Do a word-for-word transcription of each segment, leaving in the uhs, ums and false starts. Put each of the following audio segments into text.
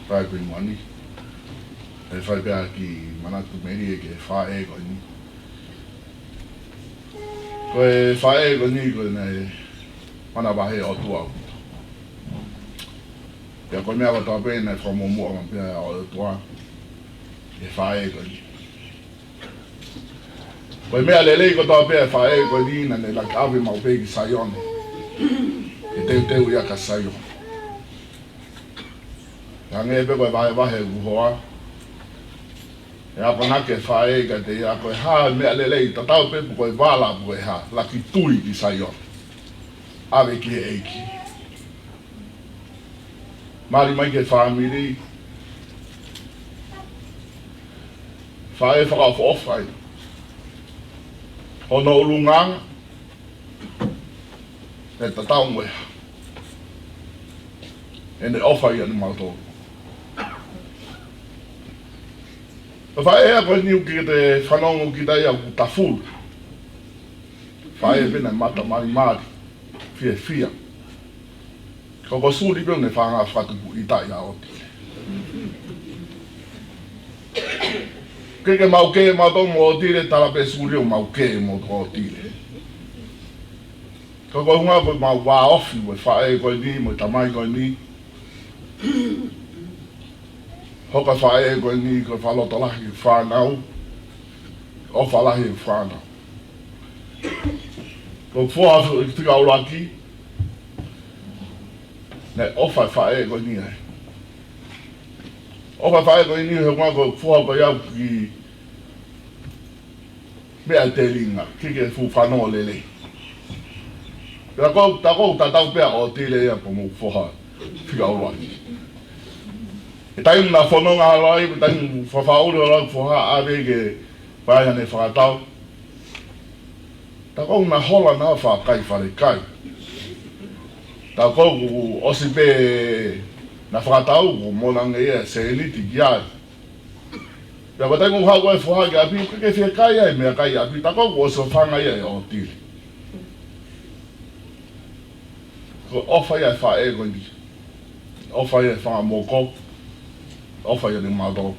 Fai pē moʻoni. ʻE fai pē ʻaki manatu melie ki he faʻē ko eni. Ko e faʻē ko eni ko e naʻe manavahē ʻOtua. Pea ko e meʻa kotoa pē naʻe fakamuʻomuʻa mai pē ʻe he ʻOtua ki he faʻē ko eni. Ko e meʻa lelei kotoa pē ʻa e faʻē ko eni naʻa ne laka ʻave maʻu pē ki Saione. Ke teuteu ia kia Saione. Hangē pē ko e vahevahe ʻeku hoa. ʻE akonaki e faʻē kiate ia ko e hā e meʻa lelei, tatau pē pe ko e vala pe ko e hā, laka tui ki Saione. ʻAve ki he ʻEiki. Mali mai ki he fāmili. Faʻē fakaʻofoʻofa ia. Hono ʻulungaanga. ʻE tatau mo e hā. ʻEne ʻofa ia ʻiate kimautolu. Ko e faʻē ia ko eni ʻoku ke fanongo kita ia ʻoku tafulu. Faʻē pē naʻe mata malimali. Fiefia. Ko ko suli pē ʻoku ne fanga fakatupu ʻita ia ʻOtile. Ke ke maʻu kē mautolu mo ʻOtile, tala pē suli ʻo maʻu kē mo ʻOtile. Ka ko e ʻuhinga ko e maʻu vāofi mo e faʻē ko eni, mo e tamai ko eni. Hoko e faʻē ko eni ko e fakalotolahi ki he fānau. ʻOfa lahi ki he fānau. Ko e foha fika ʻuluaki. Naʻe ʻofa e faʻē ko eni ai. ʻOfa e faʻē ko eni he ʻuhinga ko e foha ko ia ki meʻa telinga, ke ke fuʻu fanongo lelei. Pea ko, tā ko ʻoku tatau pē ʻa ʻOtile ia pea mo e foha fika ʻuluaki. ʻI he taimi naʻa fononga ʻalu ai, ʻi he taimi fafauli ʻalu ai foha ʻave ke fai haʻane fakatau. Tā ko ʻoku na hola na fakakai falekai. Tā ko ʻoku ʻosi pē na fakatau ko e mona ange ia e sēniti ki ai. Pea ko e taimi ʻoku haʻu ko ē foha ki ʻapi, ke ke fie kai ai meʻakai ʻapi, tā ko ʻoku ʻosi ʻofa ange ia ʻe ʻOtile. Ko e ʻofa ia e faʻē ko eni. ʻOfa ia e fanga moko. ʻOfa ia ʻiate kimautolu.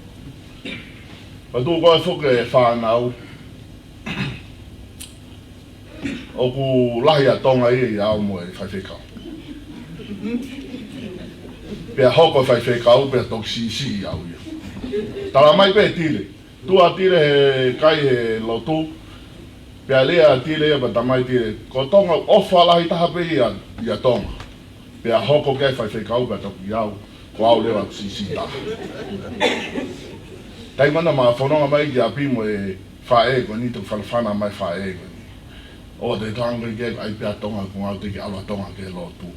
Pea tuʻu ko ē foki e fānau. ʻOku lahi ʻa Tonga ia ʻia au mo e faifekau. Pea hoko e faifekau, pea toki siʻisiʻi au ia. Tala mai pē ʻe Tile. Tuʻu ʻa Tile he kai he lotu. Pea lea ʻa Tile ia pea tala mai ʻe Tile. Ko Tonga ʻofa lahi taha pē ia, ʻia Tonga. Pea hoko ke faifekau pea toki au. Ko au leva siʻisiʻi taha. Taimi naʻa ma fononga mai ki ʻapi mo e faʻē ko eni, toki fanafana mai e faʻē ko eni. ʻOua te ke toe hanga ʻo ʻai pē ʻa Tonga, ko au te ke ʻalu ʻa Tonga ki he lotu.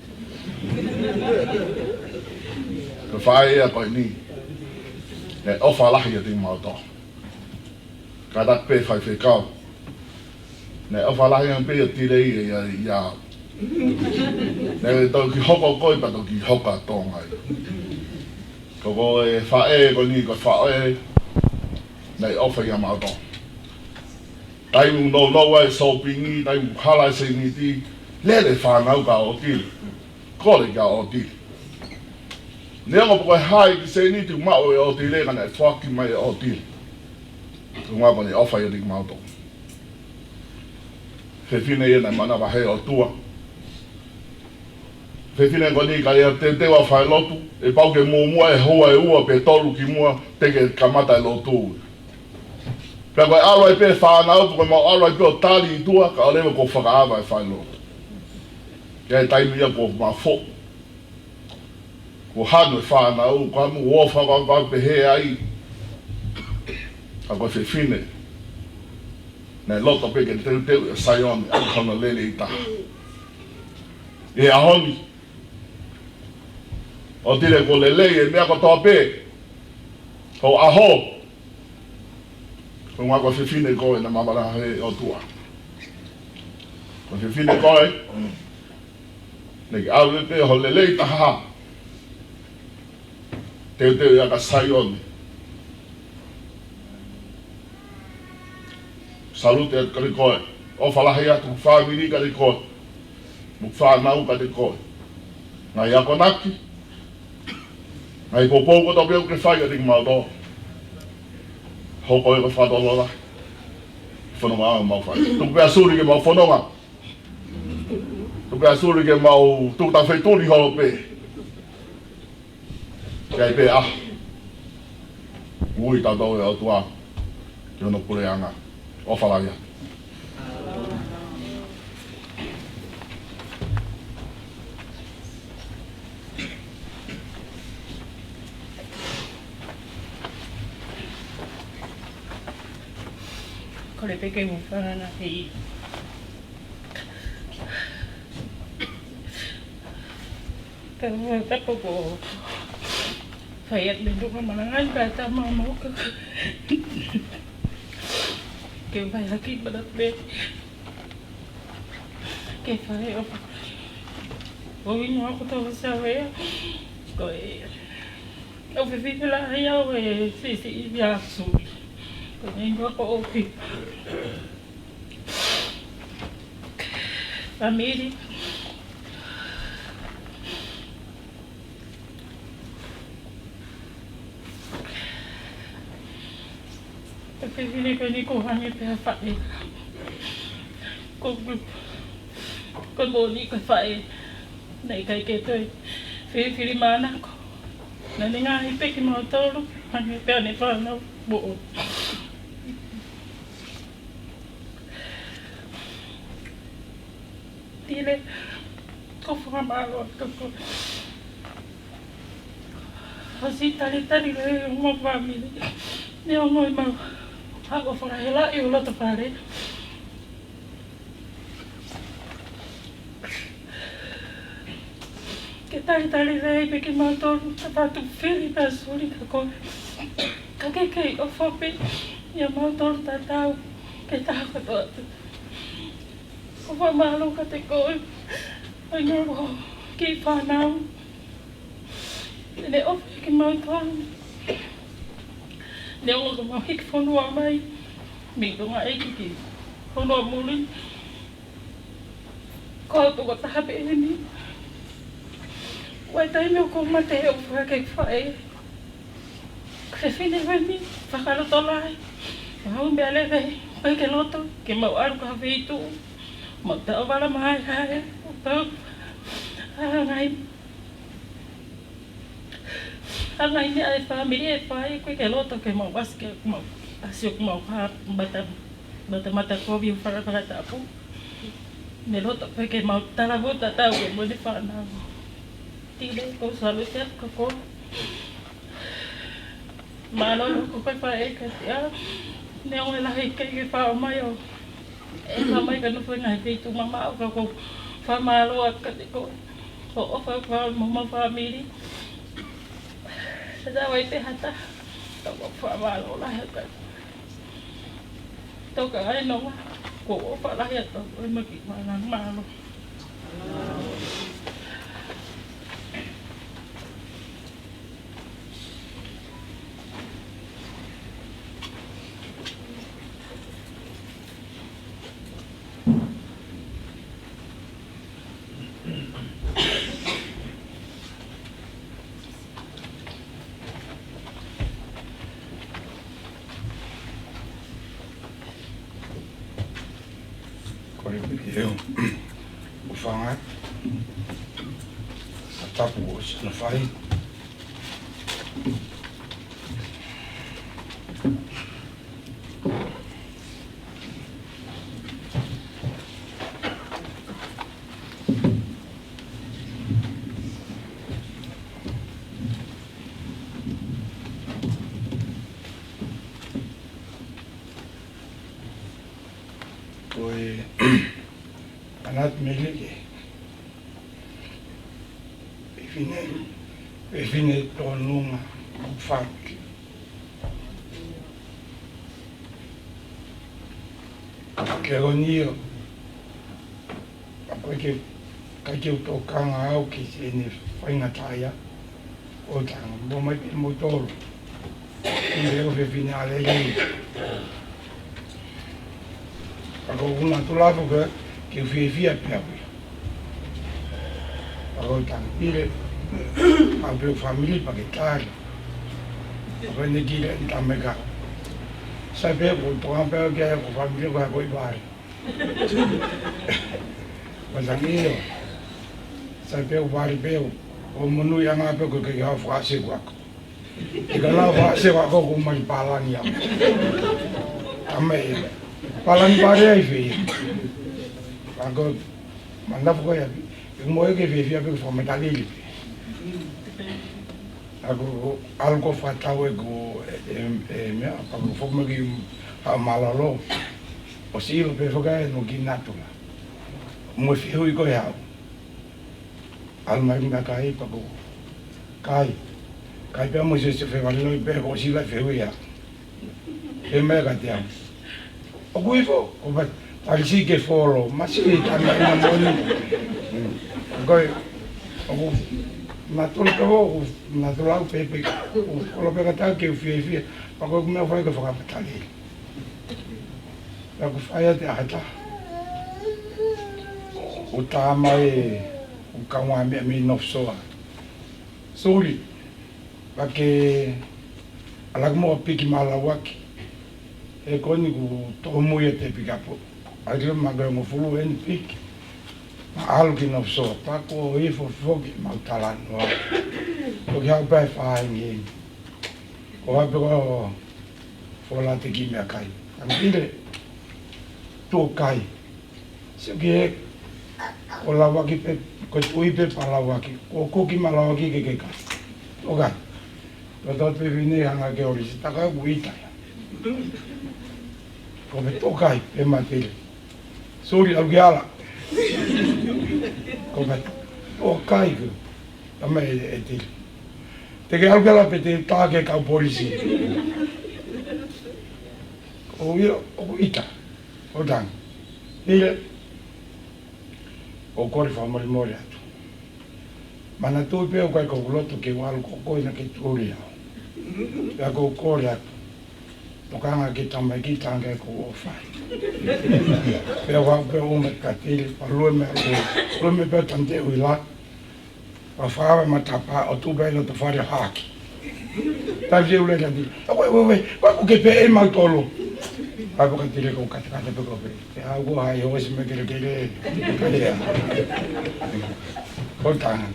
Ko e faʻē ia ko eni. Naʻe ʻofa lahi ʻiate kimautolu. Kātaki pē faifekau. Naʻe ʻofa lahi ange pē ʻa Tile ia, ia, ia. Naʻe toki hoko koe pea toki hoko ʻa Tonga ia. Ko ko e faʻē ko eni ko e faʻē naʻe ʻofa ia mautolu. Taimi ʻoku nounou ai e sōpingi, taimi ʻoku hala e sēniti, lele fānau kia ʻOtile. Kole kia ʻOtile. Neongo pe ko e hā e kiʻi sēniti ʻoku maʻu ʻe ʻOtile ka naʻe foaki mai ʻe ʻOtile. Ko e ʻuhinga ko ʻene ʻofa ia ʻiate kimautolu. Fefine ia naʻe manavahē ʻOtua. Fefine ko eni ka ia teuteu ʻa e falelotu, ʻe pau ke muʻomuʻa e houa ʻe ua pe tolu kimuʻa te ke kamata e lotu. Pea ko e ʻalu ai pē fānau, ko e mau ʻalu ai pē ʻo tali ʻi tuʻa, kae ʻoua leva kuo fakaava e falelotu. Ka ʻi he taimi ia kuo mafoʻi. Kuo hanu e fānau, kuo hamu ʻo fakavave pehē ai. Ka ko e fefine. Naʻe loto pē ke teuteu ʻe Saione, ʻaki hono lelei taha. ʻI he ʻaho ni. ʻOtile kuo lelei e meʻa kotoa pē. Ko e ʻaho. Ko e ʻuhinga ko e fefine ko ē naʻe manavahē ʻOtua. Ko e fefine ko ē. Naʻe ke ʻave pē ho lelei taha. Teuteu ia kia Saione. Salute atu kiate koe. ʻOfa lahi atu ki he fāmili kiate koe. Mo e fānau kiate koe. Ngaahi akonaki. Ngaahi poupou kotoa pē ʻoku ke fai kiate kimautolu, hoko ia ko e fakatotolo ʻa e fononga ʻoku mau fai. Tuku pē ʻa Suli ke mau fononga. Tuku pē ʻa Suli ke mau tuku taʻefeʻituli holo pē. Ke ʻi ai pē ʻa e ui tautolu ʻe he ʻOtua ki hono puleʻanga. ʻOfa lahi atu. Kole pē ke u hūfanga he Ka ua tapu ko fai atu me tuka malanga ai ka ta mau mau ka. Ke fai haki mana pe. Ke fai o. O ino ako tau sa wea. Ko e. O fefine lahi au e sisi i via su. Ko e ingoa ko Opi. Famili. Ko e fefine ko eni ʻoku hangē pē ha faʻē. Ko, ko e moʻoni ko e faʻē. Naʻe ʻikai ke toe filifili mānako. Naʻa ne ngaahi pē kimautolu, hangē pē ʻene fānau moʻoni. Tile, ʻoku ou fakamālō atu koe. Hoʻo siʻi talitali lelei homau fāmili. Neongo ʻemau haʻu ʻo fakahelaʻi ho loto fale. Ke talitali lelei pē kimautolu, ka tau fili pē ʻa Suli kia koe. Ka ke kei ʻofa pē ʻia mautolu tatau, ke taha kotoa atu. ʻOku ou fakamālō kiate koe, ʻa e ngaahi kiʻi fānau. Te ne ʻofa kiate kimautolu. Neongo ʻoku mau hiki fonua mai, mei Tonga ʻEiki ki fonua muli. Ko au tokotaha pē eni. Ko e taimi ʻoku ou mate ʻoku ou fakahā faʻē. Ko e fefine ko eni, fakalotolahi. Mau meʻa leva, ʻikai ke loto ke mau ʻalu ki ha feituʻu. Mau taʻovala mai ai, ʻo pau. ʻA e ngaahi, ʻa e ngaahi meʻa ʻa e fāmili ʻe fai, ʻikai ke loto ke mau ʻasi ke mau, ʻasi ʻoku mau ha mata, mata, mata kovi ʻo fala fakatapu. Ne loto pē ke mau talavou tatau pē mo ʻene fānau. Tile, ʻoku ou salute atu kia koe. Mālō e hoko ko e faʻē kiate au. Neongo e lahi ʻikai ke faʻo mai ʻo e faʻo mai ka nofo ʻi he ngaahi feituʻu mamaʻo, ka ʻoku ou fakamālō atu kiate koe. Ko hoʻo ʻofa ʻoku faʻo mo homau fāmili. Tatau ai pē ha taha, ka ʻoku ou fakamālō lahi atu kiate koe. Toka ai nonga, ʻoku ou ʻofa lahi atu, ʻo e maki mana mālō. Kole pē ke u hūfanga he tapu kuo ʻosi hono fai. Ko e ʻAna Melike. Fefine, fefine tōnunga ʻoku fatu. Ke ʻoni ʻo, ʻoku ʻikai ke, ʻikai ke u tokanga au ki heʻene faingataʻaʻia. ʻO tanga, mo mai pē mo tolu. ʻI he ʻofefine ʻa Lelei. Pea ko u ʻunga tu lafu ke, ke fiefia pē au ia. Pea ko u tanga pile, Au pē ʻoku fāmili pea ke tali. Ko eni ki le ni tameka. Sai pē ko toka pē ke ko fāmili ko ko i vale. Matangi io. Sai pē ʻoku vale pē ʻo monūʻiʻanga pē ko ke hao fakaʻasi ko ako. ʻIkai ke hao fakaʻasi ko ako ko mai pālangi au. Tamai. Pālangi pale ai fē. Ako Manafu ko ia, ʻi mo e ke fiefia pē ko fakamatala lelei. Ako ʻalu ko fakatau e ko e, e, e meʻa, pea ko foki mai ki ha mālōlō. ʻOsi ʻilo pē fakae no ki natula. Mo e fehuʻi ko e hau. ʻAlu mai ki na kai pea ko. Kai. Kai pea mo se se fevaloi pē ko sila fehuʻi ia. He meʻa ka te au. ʻOku ifo, ko pa, talisi ke folo, masi i tana ina moni. Mm. Ko e, ʻoku natula pē ʻoku natula au pē pē, ʻoku folo pē ka ta ke fiefia, pea ko e meʻa fai ke fakamatali. Pea ʻoku fai atu ʻa ta. ʻO tā mai, ʻo kaunga meʻa mei North Shore. Sorry. Pea ke ala ki mo piki malawaki. He ko eni kuo tōmui ʻa e pikapo. ʻAlu ki lo ma ke ngofulu eni piki. Ma ʻalu ki North Shore. Pea ko ifo foki mau talanoa. Ko ki hau pē fāingi. Ko hau pē ko fola te ki meʻakai. Angile. Tuʻo kai. Sio ki he, ko Lauaki pē, ko Tuʻi pē pea Lauaki, ko Kuki mo Lauaki ke ke kai. ʻOkai. Ko tau pē vine hanga ke ʻorisitaka ʻoku ʻita ia. Ko pē tokai pē matele. Sorry, ʻalu ke ala. Ko pē tokai ko. Tama e, e tele. Te ke ʻalu ke ala pē te tā ke kau polisi. ʻO ia, ʻoku ʻita. ʻO tang. Ia, ʻoku ou kole fakamolemole atu. Manatuʻi pē ʻoku ʻikai ko hoku loto ke u ʻalu ko koe naʻa ke tuli au. Pea ʻoku ou kole atu. Tokanga ke tamaiki tanga ko o fai. Pea ʻoku ou pē ʻo me katili, pea lue me lue. Lue me pē tante ui la. Pea fakaava matapā ʻo tuʻu pē ʻi loto fale haki. Tau se ule kati. ʻOku, ʻoku, ʻoku, ʻoku ke pē ʻe mau tolo. Pea ko kati le ko katakata pē ko pē. Ke hau ko hai hosi me kelekele. Kalea. Ko tanga.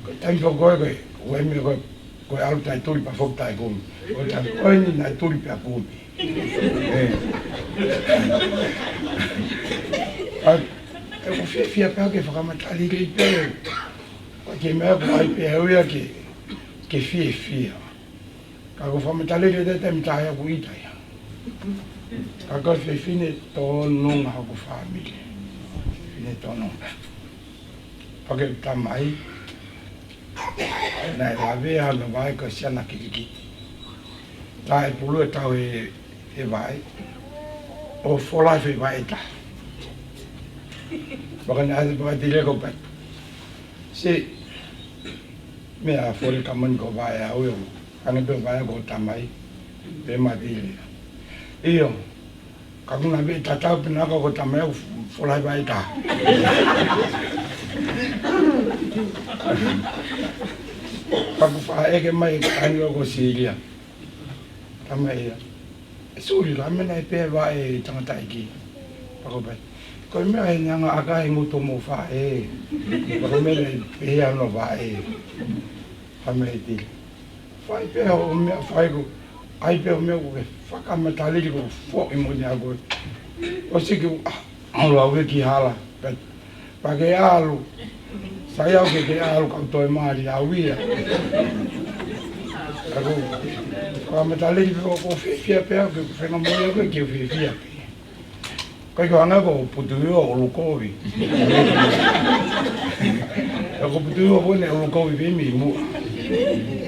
Ko tanga ko koe, ko e me ko, ko e ʻalu tai tuli pea foki tai kumi. Ko tanga ko eni nai tuli pea kumi. ʻE. ʻA, ʻoku fiefia pē ke fakamatala lelei pē. Ko ke meʻa ko ai pē au ia ke, ke fiefia. Ka ko fakamatala lelei te te mita ia ʻoku ʻita ia. Ka ko fefine tōnunga hoku fāmili. Fefine tōnunga. Pea ke tamai. Naʻe lavea hano vaʻe ko siana kikikiti. Taʻe pulu e tau he, he vaʻe. ʻO fola he vaʻe ta. Pea ka naʻe ʻasi pea ka tile ko pē. Se, meʻa fole ka mani ko vaʻe au io. Ange pē vaʻe ko tamai. Pea ma tile. ʻIo. Ka kuna pē tatau pē na ka ko tamai au fola he vaʻe ta. Ka ku fa eke mai ka ni ko Silia. Tamai ia. ʻE suli la mena e pē vaʻe tangataʻeiki. Pea ko pē. Ko e meʻa ʻe ni anga ʻaka he ngutu mo faʻē. Pea ko e meʻa ʻe pē ano vaʻe. Tamai ʻe tili. Fai pē ʻo meʻa fai ko. ʻAi pē ʻo meʻa ko ke fakamatala lelei ko foʻi mo ni ako. ʻOsi ke u, ah, ʻalu au ki hala. Pea, pea ke ʻalu. Sai au ke ke ʻalu kau toe mali au ia. Ako. Fakamatala lelei pē ʻoku fiefia pē au ke fenga mo ia ko ke fiefia pē. Kai ko anga ko putu io ʻulukovi. ʻE ko putu io ko ne ʻulukovi pē mi mu. ʻE.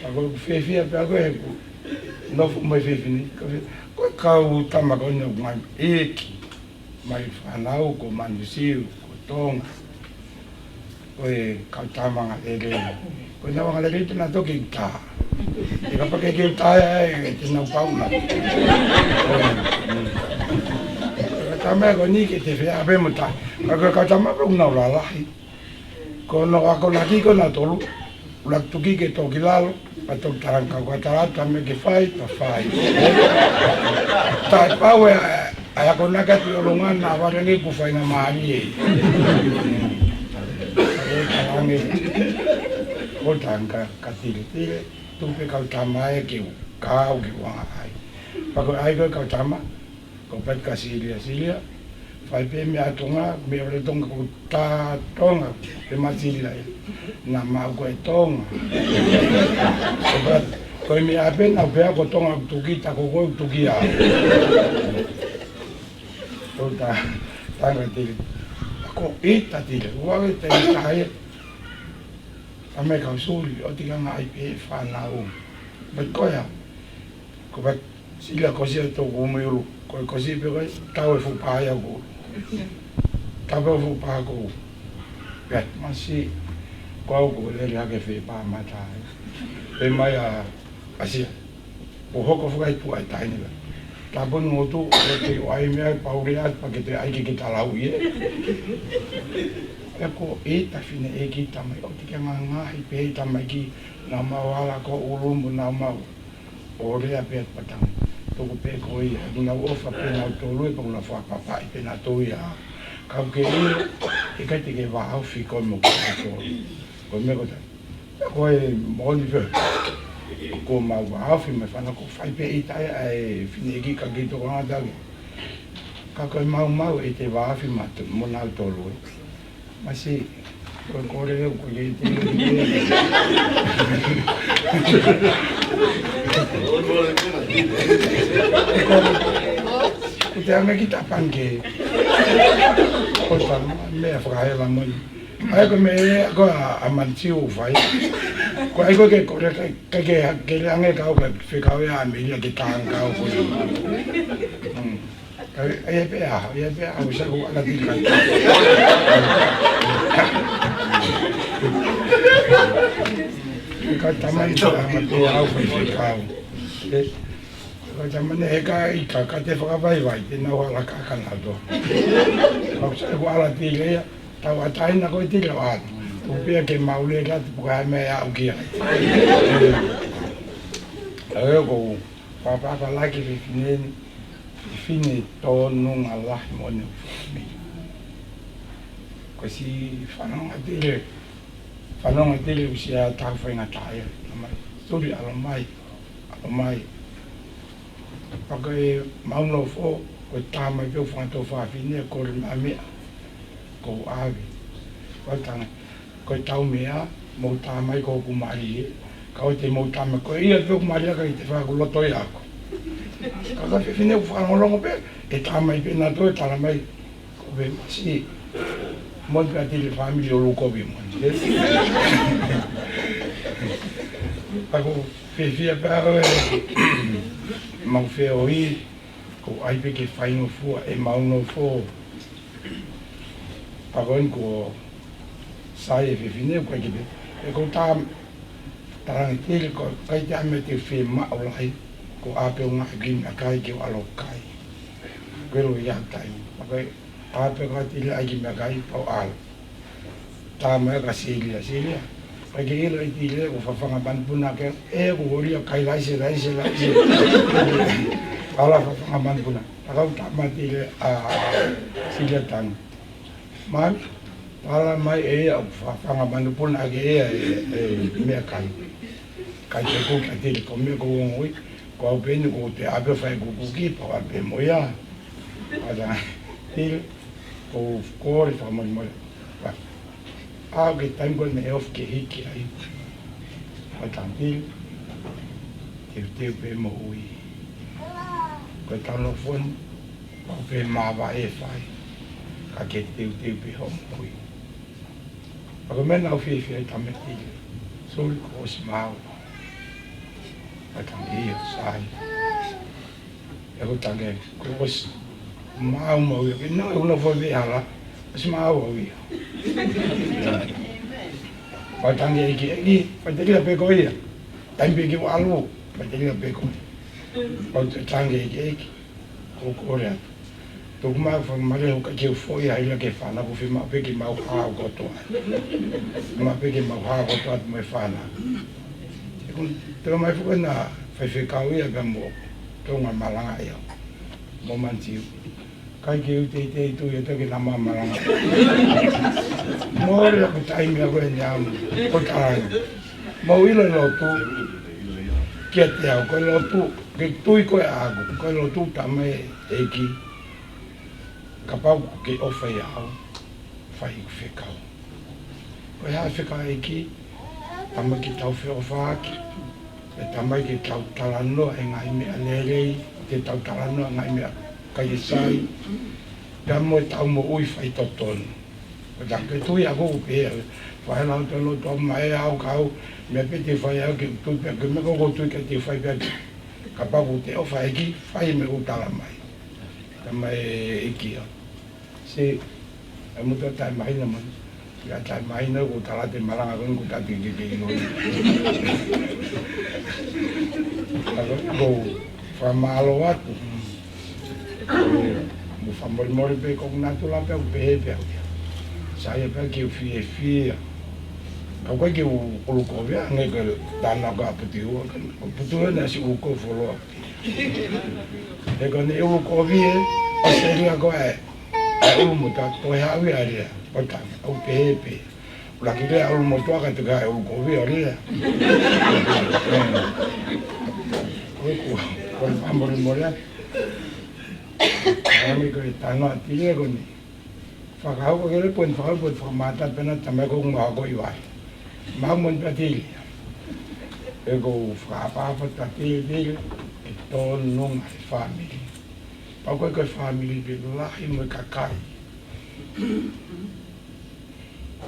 Ako fiefia pē ako e ku. Nofo mai fefine. Ko e kau tama ko ne ʻoku ngai. ʻEiki. Mai fanau ko Manusiu, ko Tonga. Ko e kau tama nga lele. Ko e na nga lele te na toki ta. E ka pake ke ta e te na pau na. Ko e, mm. Ko e tama ko ni ke te fea pē mo ta. Ka ko e kau tama pē ʻoku na lalahi. Ko hono akonaki ko ē naʻa tolu, ʻuluaki tuki ke tō ki lalo, pea toki talaange, ka ʻoku ʻatā atu ha meʻa ke fai, pea fai. Taʻepau e, ʻa e akonaki atu ʻi ʻolunga naʻa vale ange kuo faingamālie. Ko e talaange, ko e talaange kia Tile, Tile, tuku pē kau tama ē ke u, ka u ke u anga ai. Pea ko e ʻai ko ē kau tama, ko Peti ka Silia, Silia, fai pē meʻa Tonga, meʻa vale Tonga, ko tā Tonga, pe ma Silia ē. Naʻa mau ko e Tonga. Ko Peti, ko e meʻa pē naʻa pehē ko Tonga ʻoku tuki, tā ko koe ʻoku tuki au. Ko tā, tā ko Tile. Ko ʻita Tile, ua ke te ʻita ia. Ka me kau suli, ʻoua te ke anga ai pē fānau. Pea ko ia, ko Peti, Silia, kosi atu hoku ʻulu. Ko e kosi pē ko ē, tau e fuʻu pā ia hoku ʻulu. Tau pē fuʻu pā ko ē. Pea masi, ko au ko e lele hake fē pā mata ai. Pea mai ʻa, ʻa Sia. ʻO hoko fukai tu ai taini la. Tāpuni ngotu, ʻo te ʻai meʻa ai pau lea, pea ke te ʻai ke ke talau ia. Pea ko e ta fine ʻeiki tamai, ʻoua te ke anga ai pē tamai ki, naʻa mau ala ko ʻulu mo naʻa mau ʻo lea pē atu pea tau. Tuku pē ko ia, ʻoku nau ʻofa pē nautolu ē, pea ʻoku nau fakapapaʻi pē nautolu ia. Ka ʻoku ke ʻilo, ʻikai te ke vāofi koe mo koe ʻa tolu. Ko e meʻa ko ē ta. Ko e moʻoni pē. Ko mau vāofi mai fana ko fai pē ʻita ia ʻa e fine ʻeiki ka ke tokanga taki. Ka ko e maumau ʻete vāofi ma to-, mo nautolu ē. Masi, ko e kole ē, ko e te Ko te ame ki Tapange. Ko ta meʻa fakaela moʻoni. ʻA ia ko e meʻa ko ē ʻa, ʻa Mantiu fai. Ko ai ko ke kole ke, ke, ke, ke le ange kau ke fekau ia ʻa Melia ke tānga kau ko. Hmm. Ka ʻe pē ʻa, ʻe pē ʻa, ʻoku sai ko ala tili kai. Ka tamani ka ʻa ma te au fai fekau. Ē, ka tamani he ka ʻi ka, ka te fakavaivai, te nau ala ka ka na to. ʻOku sai ko ala tili ia, tau ʻatā ina ko e tili ʻo atu. Ko pea ke maule ka te puka mea ʻa ukia. Ē, ko Pāpāpālaki fefine ni, fefine tōnunga lahi moʻoni ʻo e fāmili. Ko e siʻi fanongo Tile, fanongo Tile ʻoku siʻa tau faingataʻa ia, tamai, tuli ʻalu mai, ʻalu mai. Pea ko e mauna ʻo fō, ko e tamai pē ʻoku fanga tō fafine, ko e meʻa meʻa, ko ʻave. Ko e tanga, ko e tau meʻa, mou tamai ko hoku mali ē. Ka ʻoua te mou tamai ko ia pē hoku mali ʻa ka ʻi te fakaku loto ia ako. Ka ka fefine ʻoku fakalongolongo pē, ʻe tamai pē nautolu ʻe tala mai, ko pē masi. Moʻoni pē ʻa Tile fāmili ʻo luko pē moʻoni. Ako fefia pē ako ē, mau feohi, ko ai pē ke faingofua, ʻe mauna ʻo fō. Pea ko eni ko sai e fefine, ko ai ke pe. ʻE ko ta, talange Tile ko kai te ame te fiemaʻu lahi, ko ʻape ʻo ngaahi ki meʻakai ke ʻalu kai. Ko e lo ia tai. Pea ko ʻape ko Tile ai ki meʻakai pau ʻalu. Tama ka Silia, Silia. Kai ke ʻilo ʻe Tile ko fafanga manupuna ke, ʻe ko holia kai laise, laise, laise. Ala fafanga manupuna. Takau tama Tile ʻa Silia tanu. Mai, tala mai ʻe ia ʻoku fafanga manupuna ʻaki ʻe ia e, e meʻakai. Kai te kuki ʻa Tile ko meʻa ko ongoi, ko au pē eni ko te ʻape fai kukuki, pau ʻape mo ia. Pea tala, Tile, ko kole fakamolemole. Pea, ʻa ke taimi ko ē ne ofi ke hiki ai. Pea tala Tile, teuteu pē moʻui. Ko e tau nofo ni, Pau pē māvae fai, ka ke teuteu pē hoʻo moʻui. Pea ko e meʻa naʻa ku fiefia ai tama Tile. Soli kuo ʻosi maau. Pea tala ia sai. ʻE ko tange, kuo ʻosi maau mau ia. Ke nau e una fo ve ala, ʻosi maau au ia. Pea tala ʻEiki, ʻEiki, pea telia pē ko ia. Taimi pē ke u ʻalu, pea telia pē ko ia. Pea tala ʻEiki, ʻEiki. Ko kole atu. Tuku mai fakamalehu ka ke u foʻi ai la ke fana ko fiemaʻu pē ke mau hao kotoa. Fiemaʻu pē ke mau hao kotoa atu mo e fana. Ē, ko e tala mai foki ʻena faifekau ia pea mo Tonga Malanga ia. Mo Mantiu. ʻIkai ke u teitei tui ʻe toki na ma malanga. Mole aku taimi ako e niamu. Ko e taimi. Mau ʻilo e lotu. Kiate au, ko e lotu. Ke tui ko e aku. Ko e lotu tama e ʻEiki. Kapau ʻoku ke ʻofa ʻia au, fai ʻeku fekau. Ko e hā e fekau ʻa e ʻEiki, tala mai ke tau feʻofaʻaki, ʻe tala mai ke tau talanoa e ngaahi meʻa lelei, ke tau talanoa e ngaahi meʻa ʻikai ke sai, pea mo e tau moʻui faitotonu. Ko e taha ke tui ʻaku ʻoku pehē, fai lau te lotu ʻa mai au kau, meʻa pē te fai au ke tui pē, ke meʻa ko ʻoku tui ke te fai pē, kapau ʻoku te ʻofa ʻEiki, fai meʻa ʻoku tala mai. Tala mai e ʻEiki ia. Se, e mutu taʻemahino mai. Ia taʻemahino ko tala te malanga ko eni ko tati ke ke ino. Ako ko fakamālō atu. Mo fakamolemole pē ko natula pē au pehē pē au ia. Sai pē ke u fiefia. Ka ko e ke u ʻulukovi ange ke tana ka puti ua ka. Puti ua na si ʻulukovi foloa. He ko eni ʻulukovi ē, ʻAositelēlia ko e, ʻa e ʻulumotuʻa, ko e haʻu ia lea, ʻo tana, ʻo pehē pē. ʻUluaki lea ʻulumotuʻa ka te ka ʻulukovi ʻo lea. Ko e ku, ko e fakamolemole. Ani ko e tana ʻa Tile ko eni. Fakahoko ke le poini fakahoko poini fakamata pena tala mai ko ngā ko i vai. Mau mo ni patili. ʻE ko fakapapa tatili tili. ʻE tonu ngai family. Pau ko e ko e family pe lahi mo e kakai.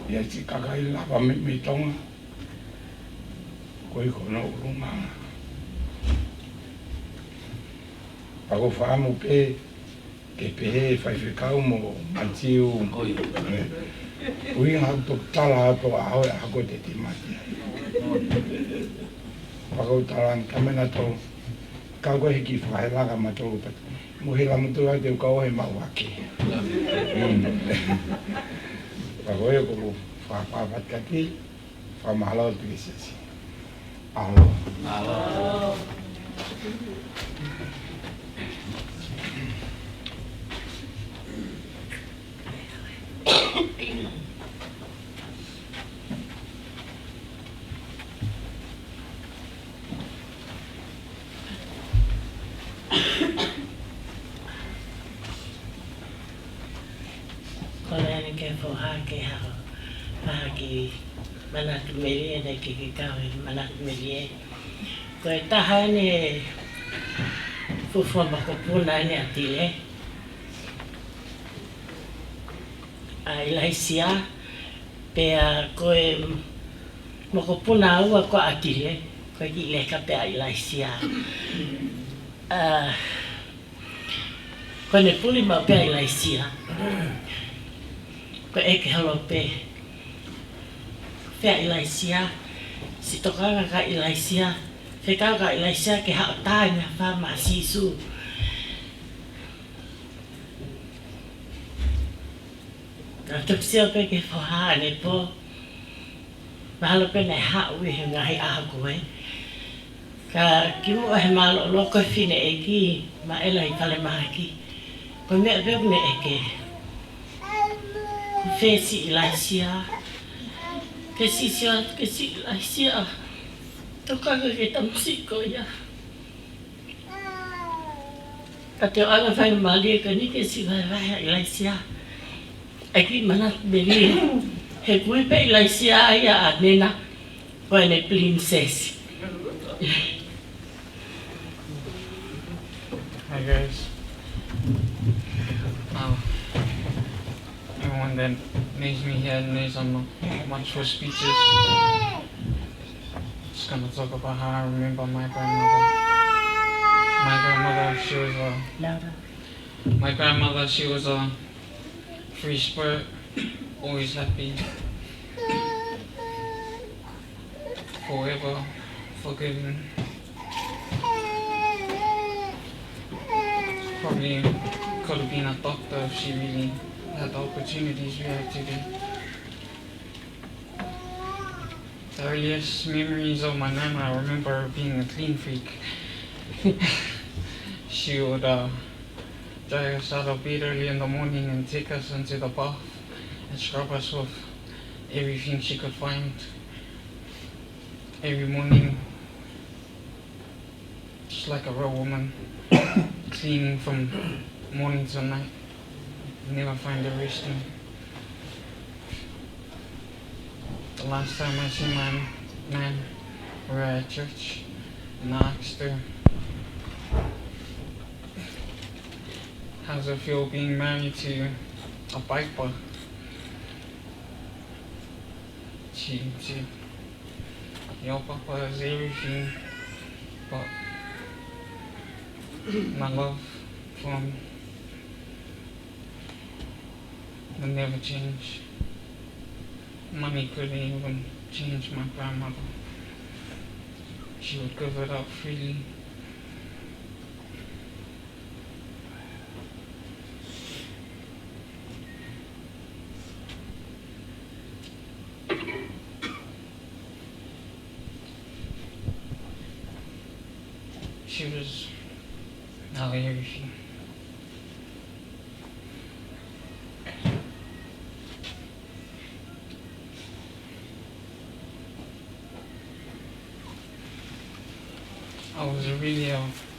Ia si kakai lava me, me Tonga. Ko i ko no ulunga. Pau ko famu pe. Ke pehē faifekau mo Matiu. ʻOi. ʻUhinga haku toki tala atu ʻa hoʻo ʻaho ko ē te te mate ai. Pau ko e tala ni kamena tō. Ka ko e hiki fakahelaka ma tō pat. Mo hela mo tō ai te u kau he mau hake. Pau ko e ko u fakapapat kaki. Fakamālō atu ki he siasi. ʻAlo. Kole ʻeni ke foha ke hao. Faha ki manatu melie, naʻe ʻikai ke kau he manatu melie. Ko e taha ʻeni e fuofua mokopuna ʻeni ʻa Tile. ʻA ʻIlaisiā, pea ko e mokopuna ʻe ua ko ē ʻa Tile, ko e kiʻi leka pē ʻa ʻIlaisiā. ʻA, ko ʻene puli maʻu pē ʻa ʻIlaisiā. Ko e ʻeke holo pē. Fē ʻa ʻIlaisiā, siʻi tokanga kia ʻIlaisiā, fekau kia ʻIlaisiā ke haʻu ʻo tā e meʻa fā maʻa Sīsū. Naʻa tau sio pē ki he foha ʻanepō. Mahalo pē naʻe haʻu ʻi he ngaahi ʻaho ko ē. Ka kimuʻa he mālōlō ko e fineʻeiki, Maʻela ʻi Falemahaki. Ko e meʻa pē ʻoku ne ʻeke. Ko fē siʻi ʻIlaisiā. Ke siʻi sio atu ki he siʻi ʻIlaisiā. Tokanga ki he tamasiʻi ko ia. Ka te u ʻalu ʻo fai mālie ka nike si vaevae ʻa ʻIlaisiā. ʻAi ke manatu melie. He kui pē ʻIlaisiā ia ʻa Nena. Ko ʻene princess. Hi guys. Um, everyone that knows me here knows I'm not much for speeches. Just gonna talk about how I remember my grandmother. My grandmother, she was a, Louder. My grandmother, she was a free spirit, always happy, forever forgiving. Probably Could have been a doctor if she really had the opportunities we have today. The earliest memories of my nana, I remember her being a clean freak. She would uh, drag us out of bed early in the morning and take us into the bath and scrub us with everything she could find every morning. Just like a real woman, cleaning from morning till night, never find her resting. The last time I see my nan, we were at church, and I asked her, "How's it feel being married to a piper?" She said, "Your papa is everything, but my love for him will never change. Money couldn't even change my grandmother. She would give it up freely." She was our everything. I wasn't really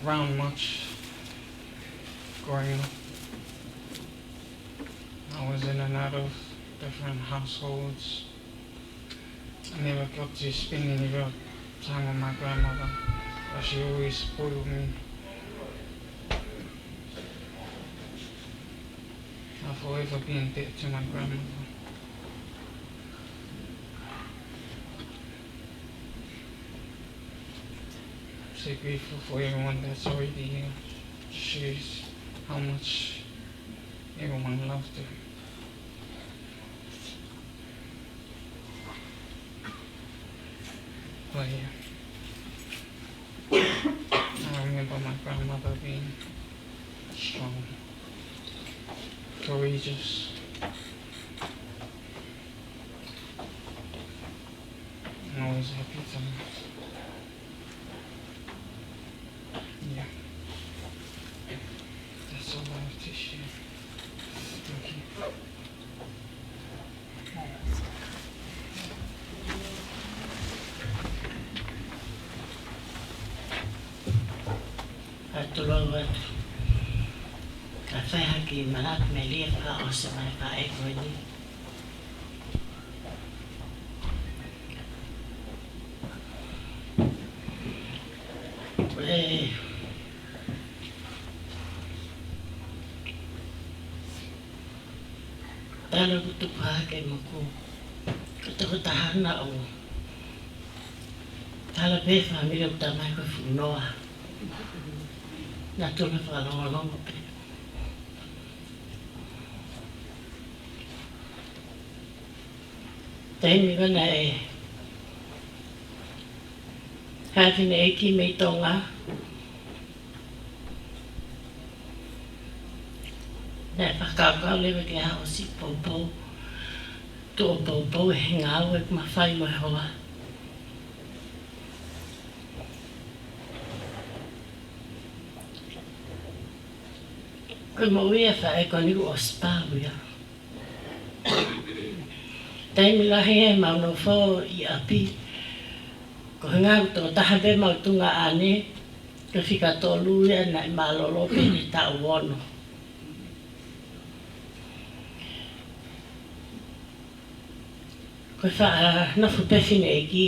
around much growing up. I was in and out of different households. I never got to spend any real time with my grandmother, but she always spoiled me. I'll forever be in debt to my grandmother. I'm so grateful for everyone that's already here. Shows how much everyone loved her. But yeah, I remember my grandmother being strong, courageous, and always happy to Yeah. That's all I have to share. Thank you. Atu lau atu. Ka fai hake ma la melia pa o se mai pa e ko ni. Ko e tala kuo tupu hake mo ko e tokotaha naʻa ku tala pē fāmili ʻo tamai ko Funoa. Naʻa tau fakalongolongo pē. Taimi ko ē naʻe haʻu e fineʻeiki mei Tonga, naʻe fakakaukau leva ke haʻu ʻo siʻi poupou, tuʻu ʻo poupou he ngāue ʻoku mafai mo e hoa. Ko e moʻui ʻa e faʻē ko eni kuo ʻosi pau ia. Taimi lahi ʻemau nofo ʻi ʻapi, ko e ngaahi tokotaha pē ʻemau tuongaʻane, ko e fika tolu ia naʻe mālōlō pē he taʻu ono. Ko e faʻa nofo pē fineʻeiki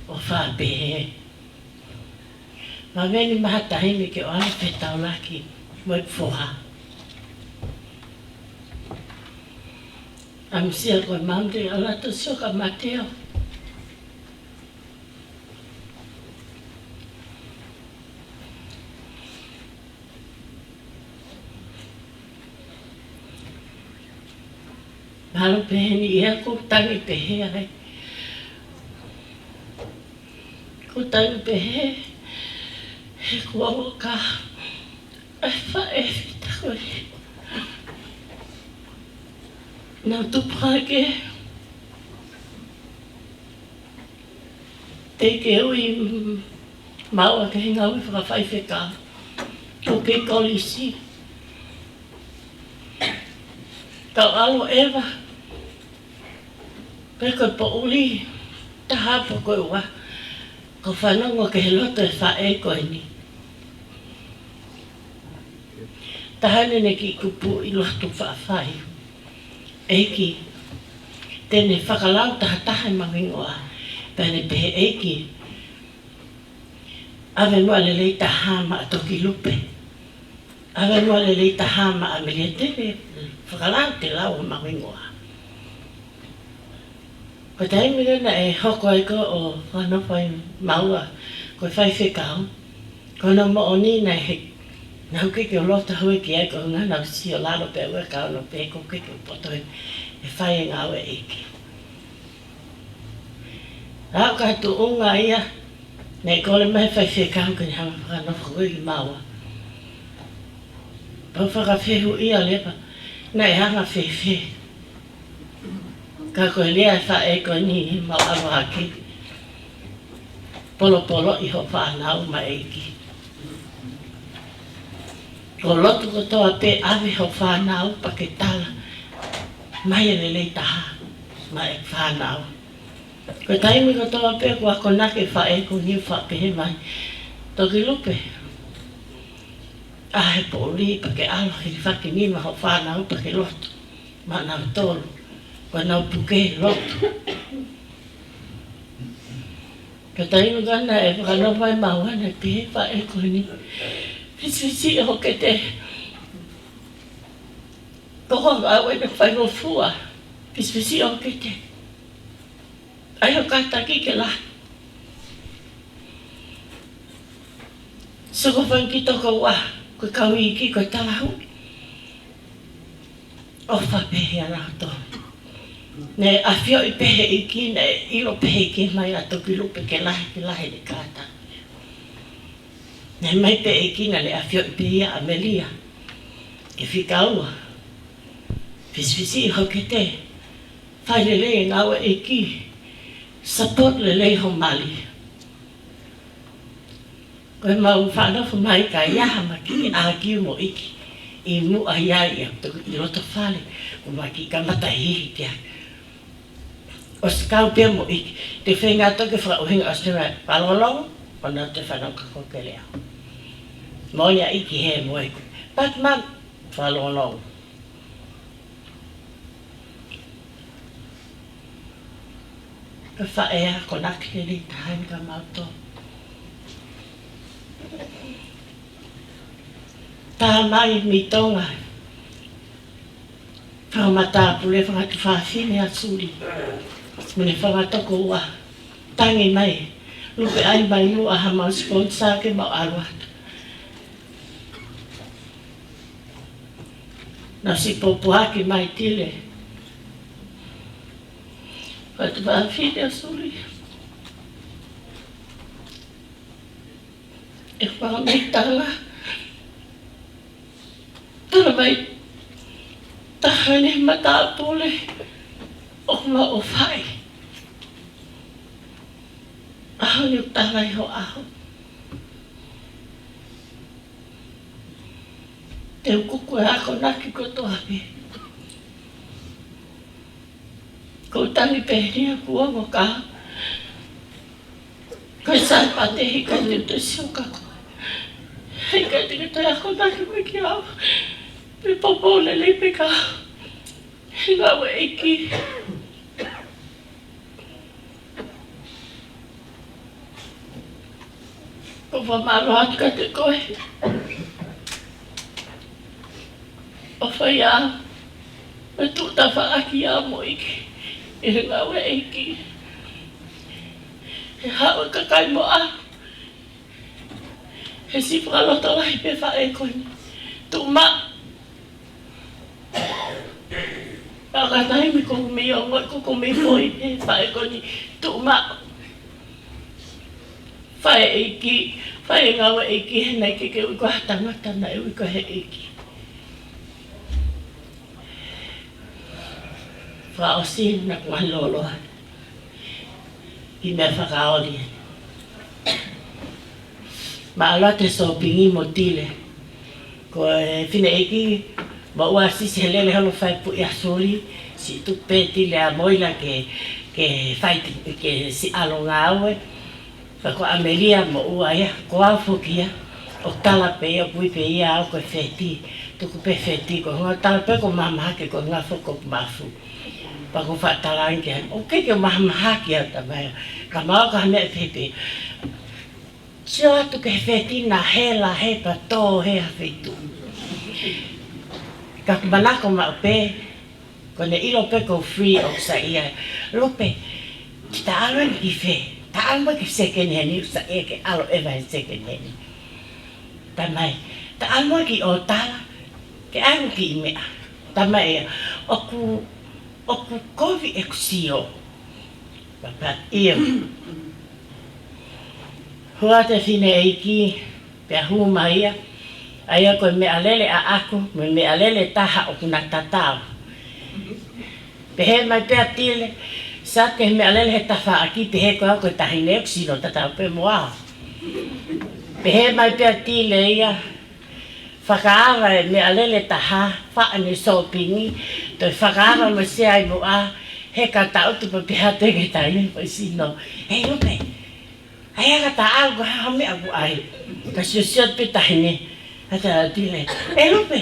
ʻo faʻa pehē, ma veni ma ha taimi ke ʻoua naʻa fetaulaki mo e foha. ʻAmusia ko e Monday, ʻalu atu ʻo sio ka mate au. Mahalo pehē ni ia ʻoku ou tangi pehē ai. ʻOku ou tangi pehē, he kuo ʻoka ʻa e faʻē fita Nau tupu hake, teʻeki ke ui maua ki he ngāue fakafaifekau. ʻOku ou kei kolisi. Kau ʻalu ʻeva, pe ko e poʻuli taha pe ko e ua, kau fanongo ki he lotu ʻa e faʻē ko eni. Taha ʻene kiʻi kupu ʻi lotu faʻa fai: ʻEiki, te ne fakalau taha taha ʻemau hingoa. Pea ne pehē: ʻEiki, ʻave muʻa lelei taha maʻa Tokilupe. ʻAve muʻa lelei taha maʻa Melie, te ne fakalau, te lau homau hingoa. Ko e taimi ko ē naʻe hoko ai ko ē ʻo fakanofo ai maua ko e faifekau, ko hono moʻoni naʻe ʻikai ke u loto hake ki ai, ko e ʻuhinga naʻa ku sio lalo pē ʻaʻaku ʻo kau noa pē, ʻoku ʻikai ke u poto he, he fai e ngāue ʻa e ʻEiki. Ka ko e tuʻunga ia, naʻe kole mai e faifekau ke ne hanga ʻo fakanofo ko ē ki maua. Pea u fakafehuʻia leva, naʻe anga fēfē? Ka ko e lea ʻa e faʻē ko eni: Mau ʻalu hake, polopoloʻi hoʻo fānau maʻa e ʻEiki. Ko e lotu kotoa pē, ʻave hoʻo fānau pea ke tala mai e lelei taha maʻa e fānau. Ko e taimi kotoa pē ʻoku akonaki e faʻē ko eni, faʻa pehē mai: Tokilupe, ʻā he poʻuli pea ke ʻalu ʻo hilifaki nima hoʻo fānau pea ke lotu maʻanautolu, ko ʻenau puke lotu. Ko e taimi ko ē naʻe fakanofo ai maua, naʻe pehē ʻe he faʻē ko eni: Fisifisiʻi hoʻo kete. Ko hoʻo ngāue ʻeni ʻo faingofua. Fisifisiʻi hoʻo kete. ʻAi hoʻo kātaki ke lahi. Sio ki he fanga kiʻi tokoua, ko e kau iiki, ko e talahuʻi. ʻOfa pē ʻia nautolu. Naʻe ʻafioʻi pē ʻe he ʻEiki, naʻe ʻilo pē ʻe he ʻEiki mai ʻa Tokilupe ke lahi, ke lahi ʻene kātaki. Naʻe ʻomai pē ʻe he ʻEiki, naʻa ne ʻafioʻi pē ia ʻa Melie ke fika ua. Fisifisiʻi hoʻo kete. Fai lelei e ngāue ʻa e ʻEiki. Support lelei hoʻo mali. Ko ʻemau fakanofo mai, ʻikai ha meʻa ke ʻākiu mo e ʻEiki ʻi muʻa ia, ʻi he toki ʻi loto fale, ʻoku mau kiʻi kamata hihi ki ai. ʻOsi kau pē mo e ʻEiki. Te u feinga atu ke fakaʻuhinga ʻosi te mea fakalongolongo, ʻo nau te fanongo ka ko e kelea. Moʻoni ʻa e ʻEiki he mo e ʻEiki. But mum, fakalongolongo. Ko e faʻē akonaki lelei taha eni kia mautolu. Tā mai mei Tonga, fanga matāpule, fanga tuofāfine ʻa Suli mo ʻene fanga tokoua. Tangi mai, lupe ai mai muʻa haʻamau sponsor ke mau ʻalu atu. Naʻa si pōpoaki mai Tile, fanga tuofāfine ʻa Suli, ʻe fanga mei Tonga. Tala mai taha eni matāpule ʻoku mau ʻofa ai. ʻAho ni ʻoku tala ai ho ʻaho. Te u kuku e akonaki kotoa pē. Ko u tangi pē eni ʻoku ongo ka ko e Sāpate, heʻikai te u toe sio kia koe. Heʻikai te ke toe akonaki mai kia au pe poupou lelei pē kia au he ngāue ʻa e ʻEiki. ʻOku ou fakamālō atu kiate koe ʻo fai au, ʻo tuʻu tafaʻaki au mo e ʻEiki ʻi he ngāue ʻa e ʻEiki. He haʻu e kakai mo au he siʻi fakalotolahi pē faʻē ko eni: Tuʻu maʻu. Pea ka taimi ʻoku ou mei ongoʻi ʻoku ou mei foʻi pē, faʻē ko eni: Tuʻu maʻu. Fai e ʻEiki, fai e ngāue ʻa e ʻEiki, he naʻe ʻikai ke ui koe ha tangata, naʻe ui koe ʻe he ʻEiki. Fakaʻosi naʻa ku ngaahi lōloa ki he meʻa fakaoli. Mālō atu e sōpingi mo Tile. Ko e fineʻeiki, moʻua sisi he lele holo fai puʻi ʻa Suli, siʻi tuku pē Tile ʻa Moila ke, ke fai, ke siʻi ʻalu ngāue. Ka ko ʻAmelia moʻua ia, ko au foki ia, ʻoku tala pē ia, ʻoku ui pē ia au ko e feti, tuku pē feti, ko e ʻuhinga tala pē ko e mahamahaki, ko e ʻuhinga foki ko e mafu. Pea ko e faʻa tala ange ki ai, ʻoku ʻikai ke mahamahaki au, tamai, ka maʻu ka ha meʻa pehē pē. Sio atu ki he feti naʻe hela he pea tō he ha feituʻu. Ka ʻoku manako maʻu pē, ko ʻene ʻilo pē ko e free ʻoku saiʻia. Lupe, te ta ʻalu eni ki fē? Ta ʻalu mai ki he second hand, ʻoku saiʻia ke ʻalu ʻeva he second hand. Tamai, ta ʻalu mai ki ʻōtala, ke ʻai mo e kiʻi meʻa. Tamai ia, ʻoku, ʻoku kovi ʻeku sio. Papa, ia. Hua te fineʻeiki, pea hū mai ia, ʻa ia ko e meʻalele ʻaʻaku, mo e meʻalele taha ʻoku na tatau. Pehē mai pē ʻa Tile, sio ki he meʻalele he tafaʻaki, pehē ko au ko e taʻahine ʻoku sino tatau pē mo au. Pehē mai pē ʻa Tile ia, fakaava e meʻalele taha, faʻa ne sōpingi, toe fakaava mo Sea ʻi muʻa, he ka taʻutu pē pehē atu ki he taʻahine ko e sino. Hei, Lupe, ʻai ā ka ta ʻalu ka ha meʻa ʻoku ʻai. Ka siosio pē taʻahine. Ka ta Tile. ʻE Lupe,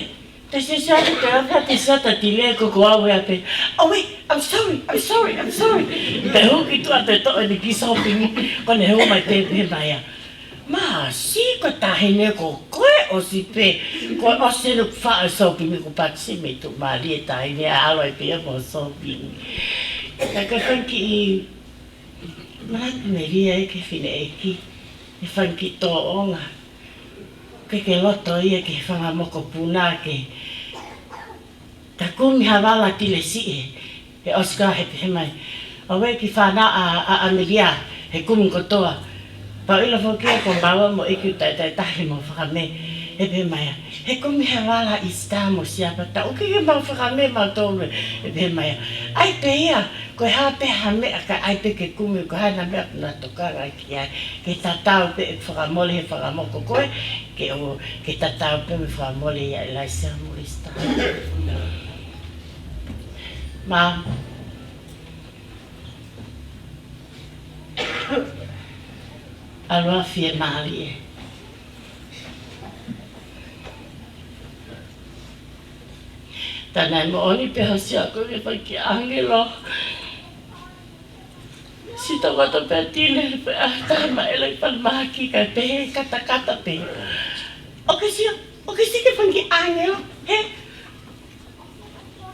ta siosio atu pē ʻa ka te sio atu Tile ko ko au ia pē. Oh wait, I'm sorry, I'm sorry, I'm sorry. Pea hū ki tuʻa pē toʻo ʻene kiʻi sōpingi. Ko ʻene hū mai pē pehē mai ia. Mā, sio ko e taʻahine ko koe ʻosi pē. Ko e ʻosi ʻene faʻa sōpingi ko Patsy mei tuʻumālie taʻahine ʻa ʻalu ai pē ia mo e sōpingi. Ka ko e fanga kiʻi Manatu melie ia ki he fineʻeiki, e fanga kiʻi tōʻonga. Ke ke loto ia ki he fanga mokopuna ke, ka kumi ha vala Tile siʻi, he ʻosi ko ia he pehē mai. ʻOua ʻe ki fana ʻa, ʻa, ʻa Melia, he kumi kotoa. Pea u ʻilo foki ia ko maua mo ʻeku taʻetaʻetahi mo Fakame, he pehē mai ia. He kumi ha vala ʻi Sita mo Siapa, ta ʻoku ʻikai ke mau Fakame mautolu, he pehē mai ia. ʻAi pē ia, ko e hā pē ha meʻa ka ʻai pē ke kumi, ko e hā ha meʻa ʻoku na tokanga ki ai, ke tatau pē e fakamole he fakamoko ko ē, ke ʻo, ke tatau pē mo e fakamole ia ʻa ʻIlaisiā mo Lisitā. Mā, ʻalu ʻa fiemālie. Tā naʻe moʻoni pē hoʻo sio ko e fanga kiʻi ʻāngelo. Sio atu pē Tile pē ʻa e tama ʻe lai pē mahaki kae pehē katakata pē. ʻOku ke sio, ʻoku ke sio ki he fanga kiʻi ʻāngelo, hē?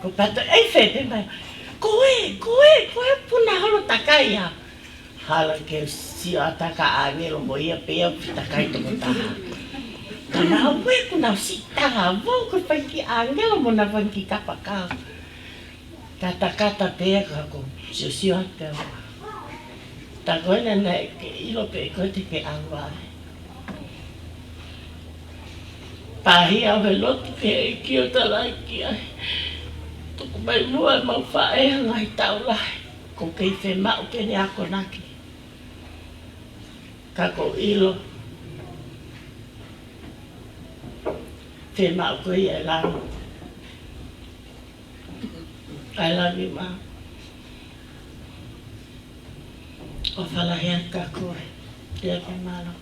Ko Pato ʻai fē pē mai. Ko ē, ko ē, ko e puna holo takai ia. Hala ke sio atu ka ʻāngelo mo ia pē ia ʻoku takai toko taha. Ka naʻa ʻoku ʻikai ke nau siʻi taha, vau ko e fanga kiʻi ʻāngelo mo ʻena fanga kiʻi kapakau. Katakata pē ia ka ko e siosio atu pē au. Tā ko ena naʻe ke ʻilo pē ko e te ke ʻalu ai. Pāhia au he lotu ki he ʻEiki ʻo talaange ki ai. Tuku mai muʻa ʻemau faʻē ha ngaahi taʻu lahi. ʻOku kei fiemaʻu pē ʻene akonaki. Ka ʻoku ou ʻilo. Fiemaʻu ko ia ʻe lalo. I love you, Mom. ʻOfa lahi atu kia koe. Ia ke mālō.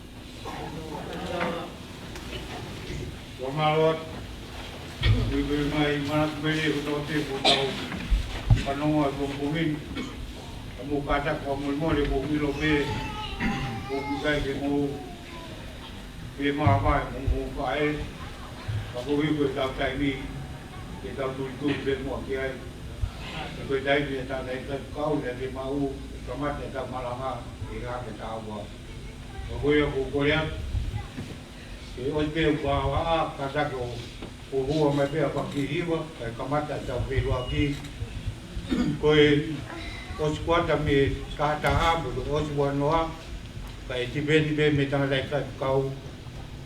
Ua mālō atu. Ui ui mai manatu melie ko tau te ko tau. Fanongo atu ko mimi. Ka mou kātaki fakamolemole ko ʻilo pē. Ko ʻikai ke mou Pea māvae mo mo faʻē, ka ko e ʻuhi ko e tau taimi, ke tau tulituli pē muʻa ki ai. Ko e taimi ʻe tana e tau kau, ʻe te maʻu, kamata e tau malanga, ʻe ngā ke tau ua. Ka ko ia ko Korea, ke ʻosi pē ʻo pāvaʻa, ka take ʻo ʻo hua mai pē ʻa Pakihiva, kae kamata ʻetau feʻiloaki. Ko e ʻosi kuata mei he taha taha, mo e ʻosi ua noa, kae tipeni pē mei he tangataʻeiki faifekau,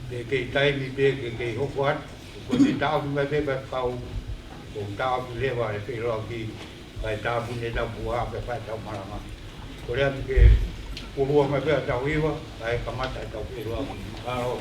pe kei taimi pē ke kei hoko atu, ko e taʻofi mai pē faifekau, ko e taʻofi leva e feʻiloaki. Kae tāpuni ʻetau puha, pea fai ʻetau malanga. Kole atu ke ʻoua mai pē ʻetau hiva, kae kamata ʻetau feʻiloaki. Mālō.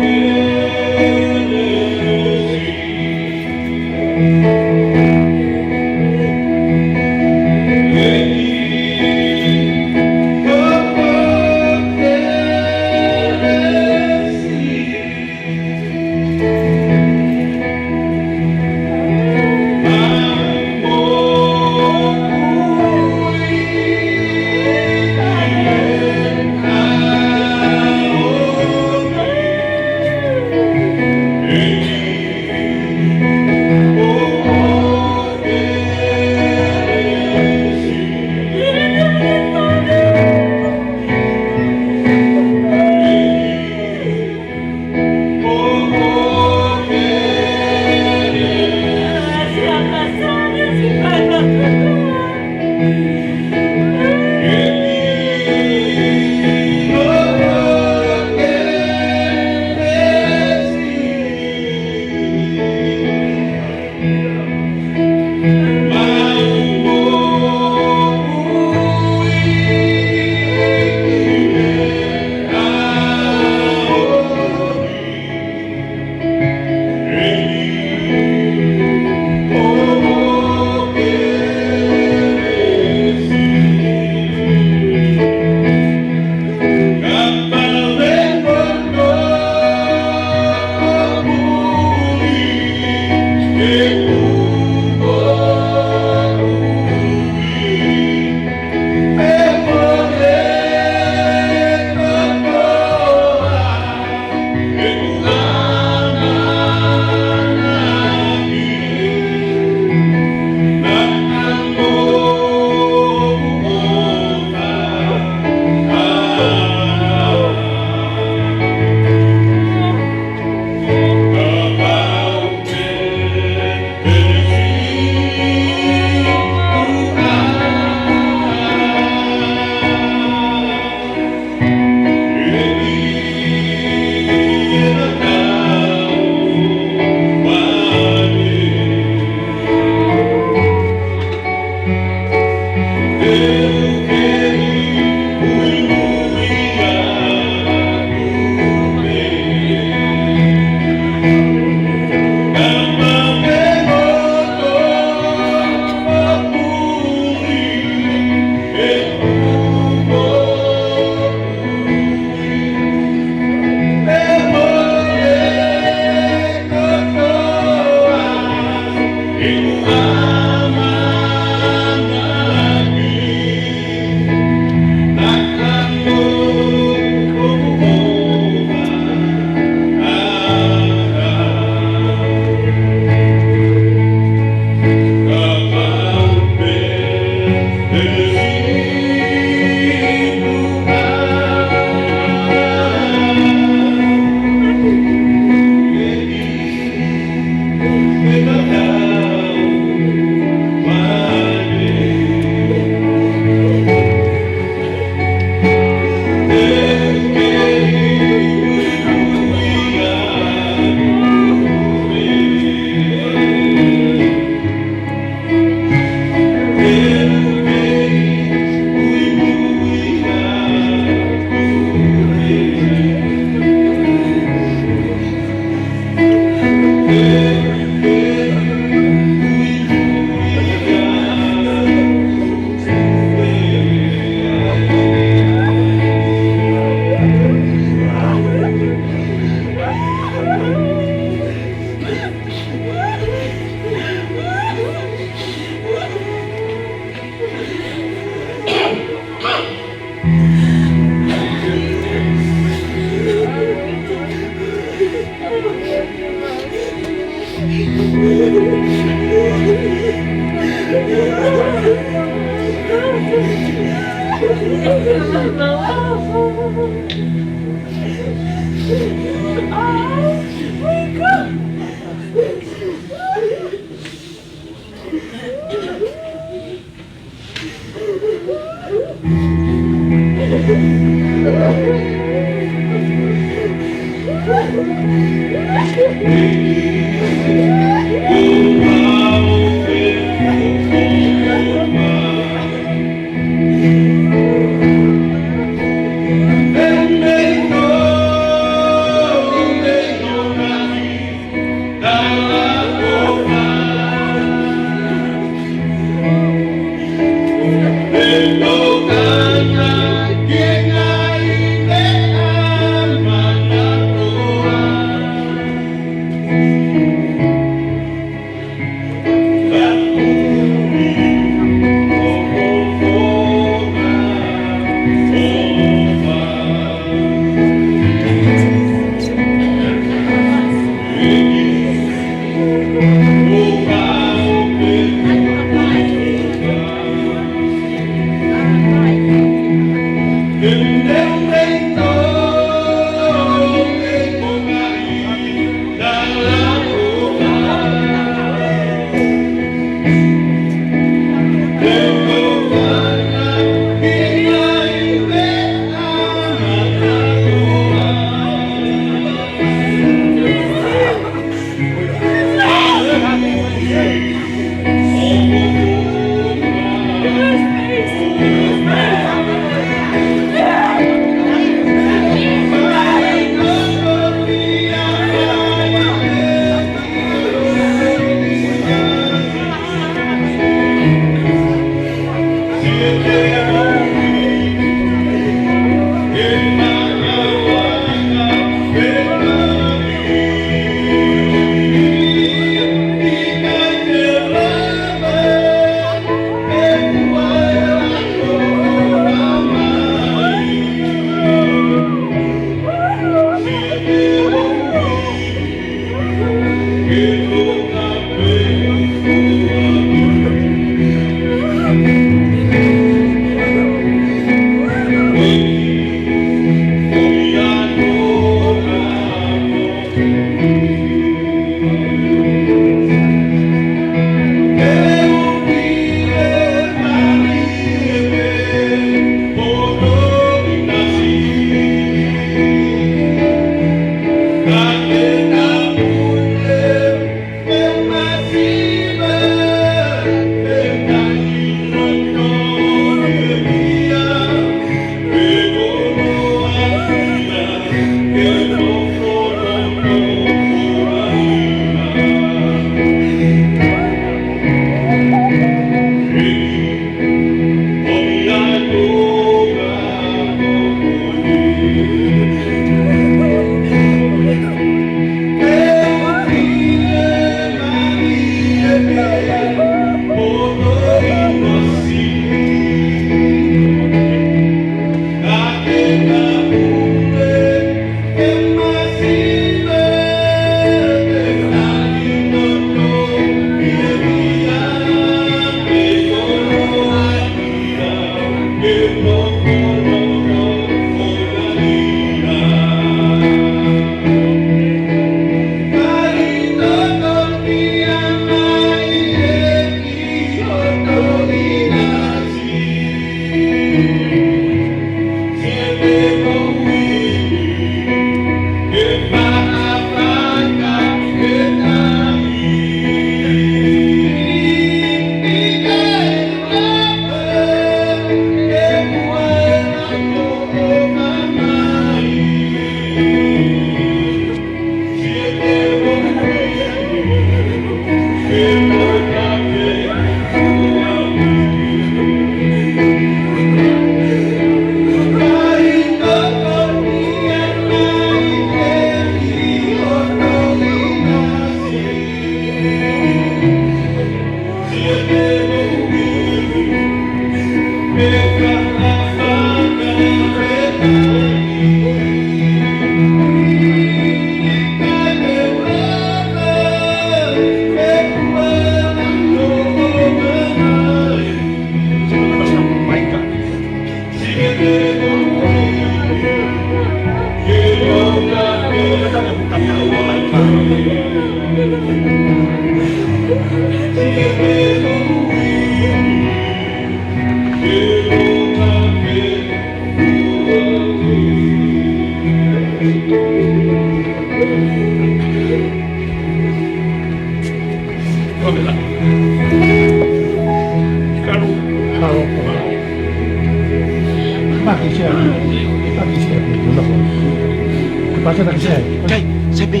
Kai, sai pē.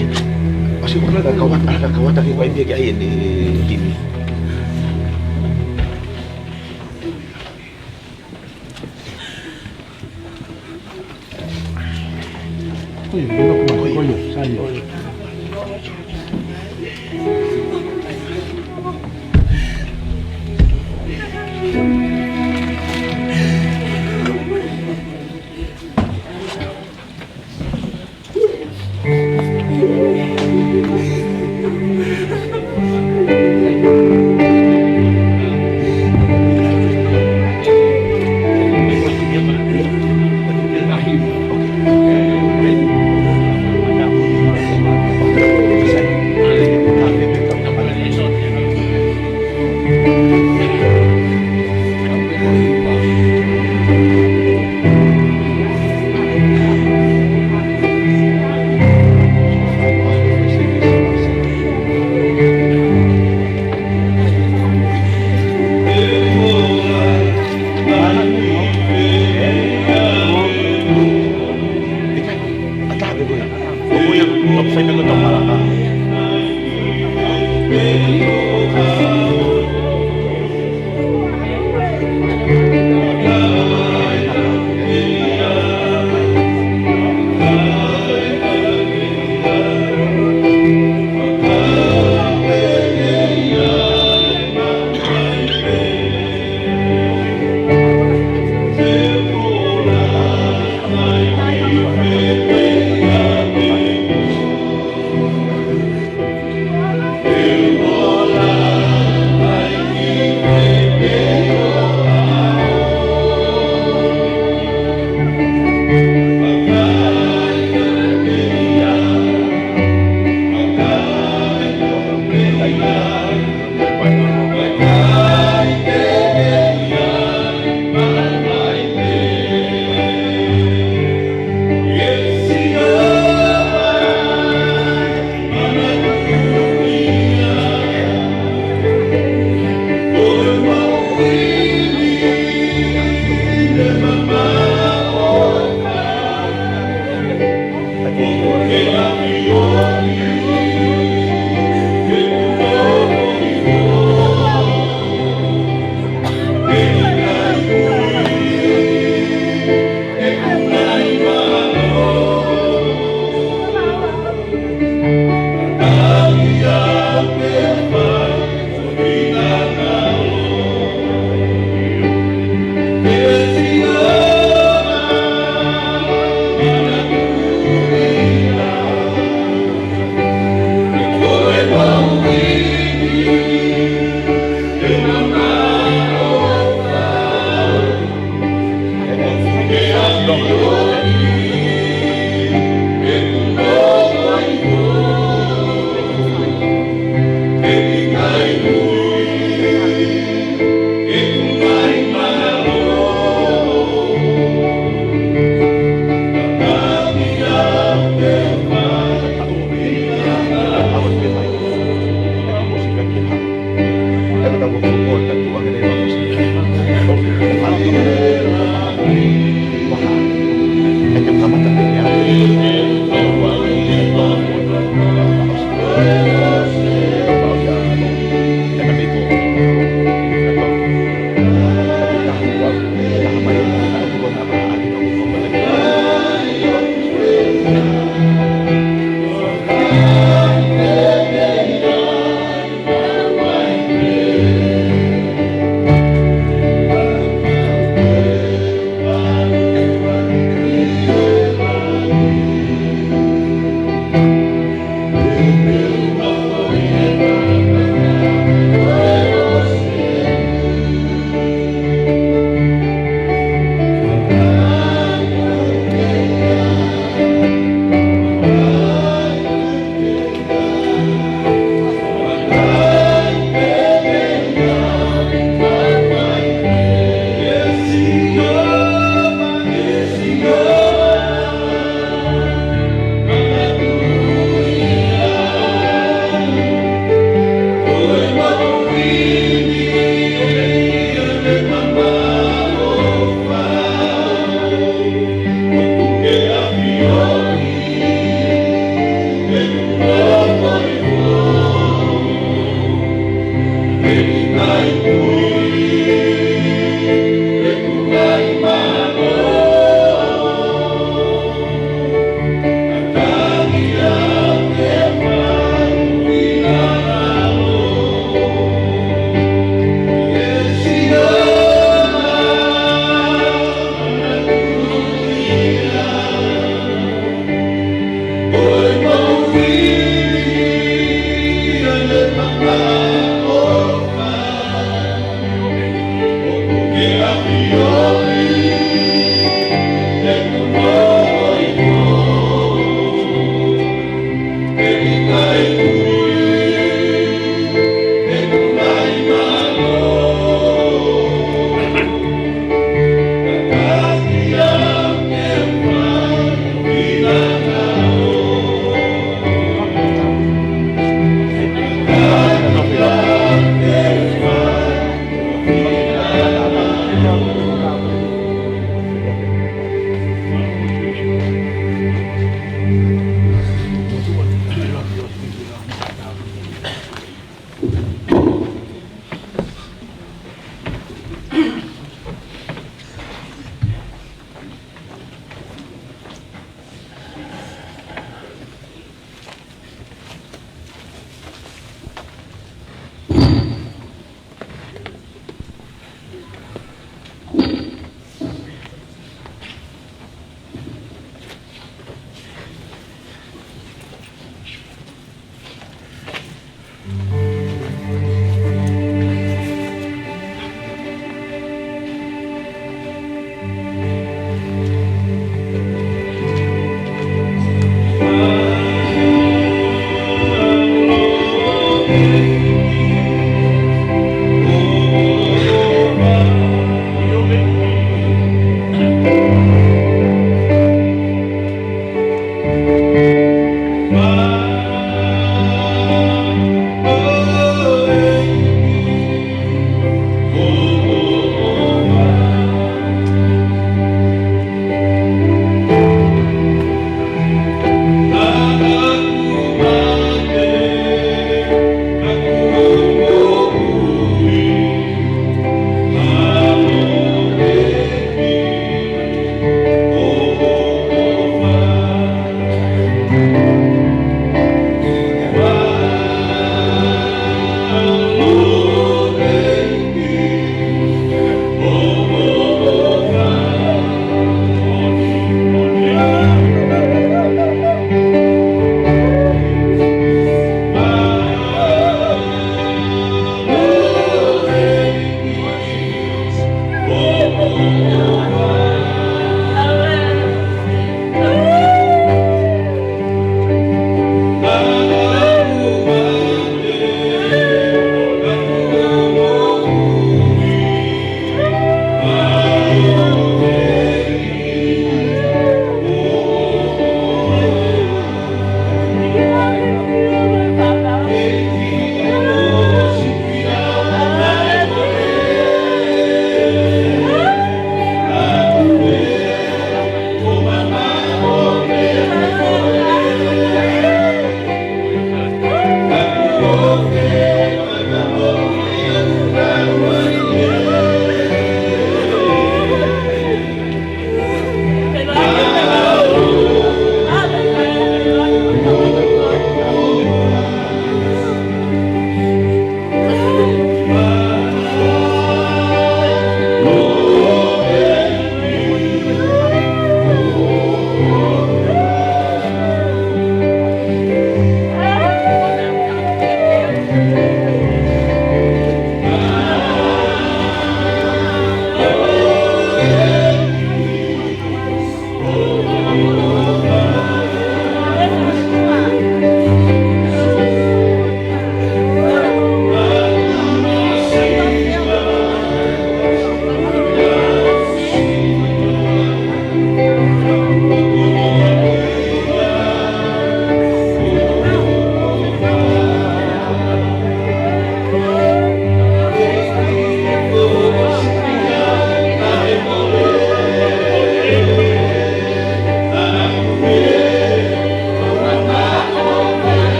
ʻOsi ʻoku ʻalu e kau ʻata, ʻalu e kau ʻata ke ʻai pē ke ʻai ʻene timi.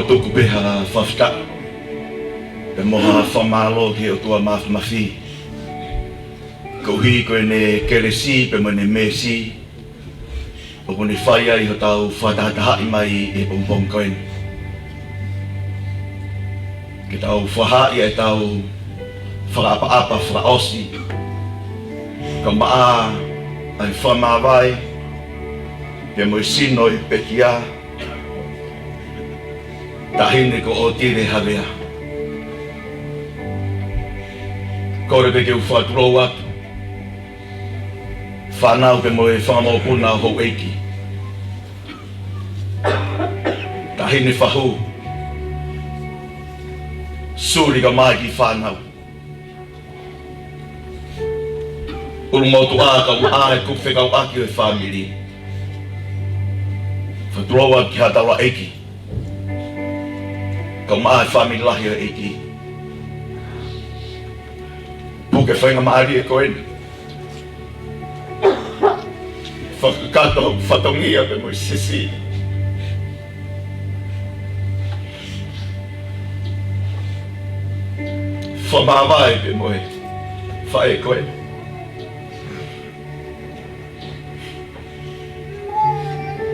Tuku pē ha fakafetaʻi pea mo ha fakamālō ki he ʻOtua Mafimafi, koeʻuhi ko ʻene kelesi pea mo ʻene meesi ʻoku ne fai ai hotau fakatahatahaʻi mai ʻi he pongipongi ko eni, ke tau fakahā ʻetau fakaʻapaʻapa fakaʻosi, kae ʻumaʻā ʻa e fakamāvae pea mo e sino ʻo e pekia, Taʻahine ko ʻOtile Havea. Kole pē ke u fakatulou atu, fānau pea mo e fanga mokopuna ʻo houʻeiki, Taʻahine Fahu, Suli kae ʻumaʻā e kiʻi fānau, ʻulumotuʻa kae ʻumaʻā e kupu fekauʻaki ʻo e fāmili. Fakatulou atu ki haʻa taulaʻeiki kae ʻumaʻā e fāmili lahi ʻo e ʻEiki. Puke faingamālie ko eni, fakakakato fatongia pea mo e siʻisiʻi fakamāvae pea mo e faʻē ko eni.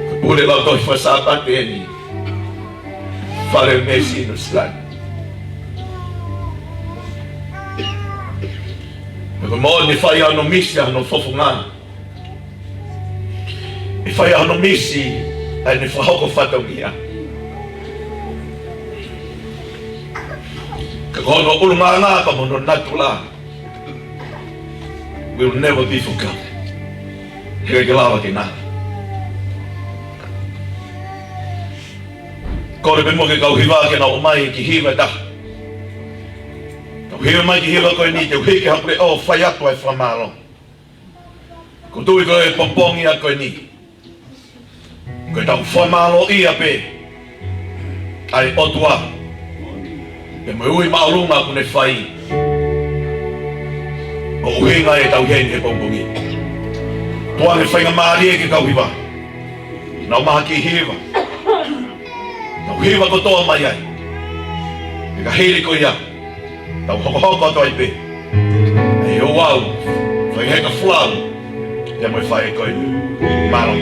Ko e pule lautohi faka-Sāpate eni Fale Meesi ʻi Nuʻu Sila ni. Ko e moʻoni, fai hono misi ʻa hono fofonga, ʻe fai hono misi ʻa ʻene fakahoko fatongia. Ka ko hono ʻulungaanga pea mo hono natula will never be forgotten. He ʻikai ke lava ke ngata. Kole pē muʻa ki he kau hiva ke nau ʻomai e kiʻi hiva ʻe taha. Kau hiva mai e kiʻi hiva ko eni, te u hiki ha pule ʻo fai atu ai e fakamālō. Ko e tuʻi ko e pongipongi ko eni, ko ʻetau fakamālōʻia pē ʻa e ʻOtua pea mo e ui māʻolunga ʻoku ne fai ʻo ʻuhinga ʻetau ʻi heni he pongipongi. Tuku ange faingamālie ki he kau hiva, nau ʻomai ha kiʻi hiva. Tau hiva kotoa mai ai. Pea ka hili ko ia, tau hokohoko atu ai pē ʻa e ouau, fai heka folau pea mo e faʻē ko eni. Mālō.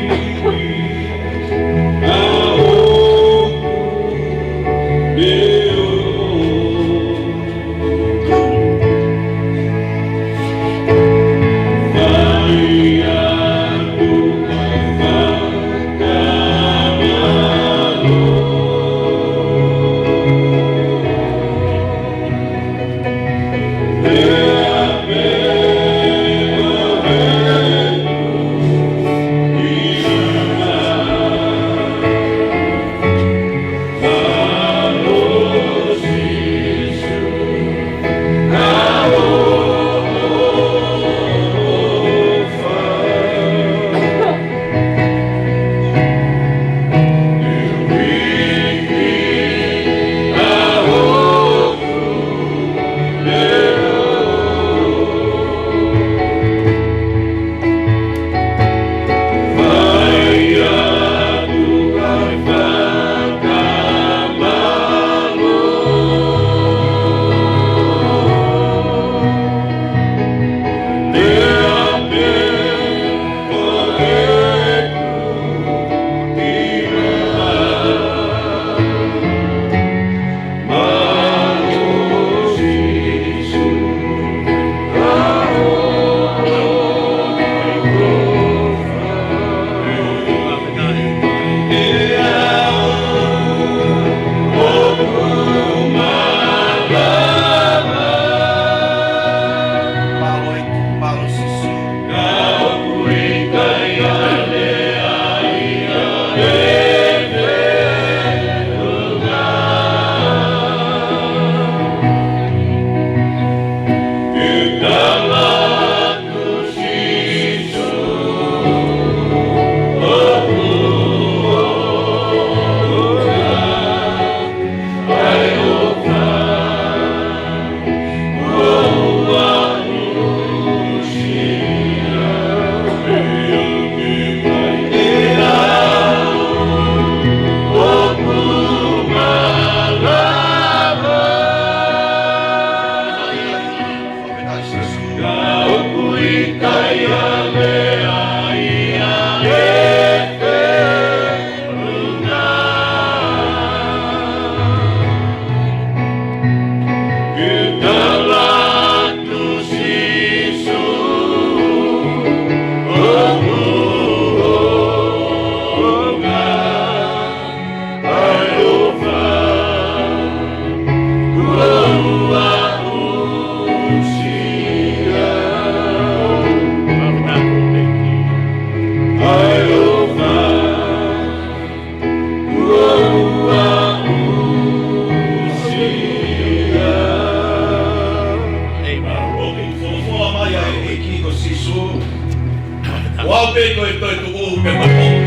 Ko au pē ko e toetuʻu pea mo e moʻui.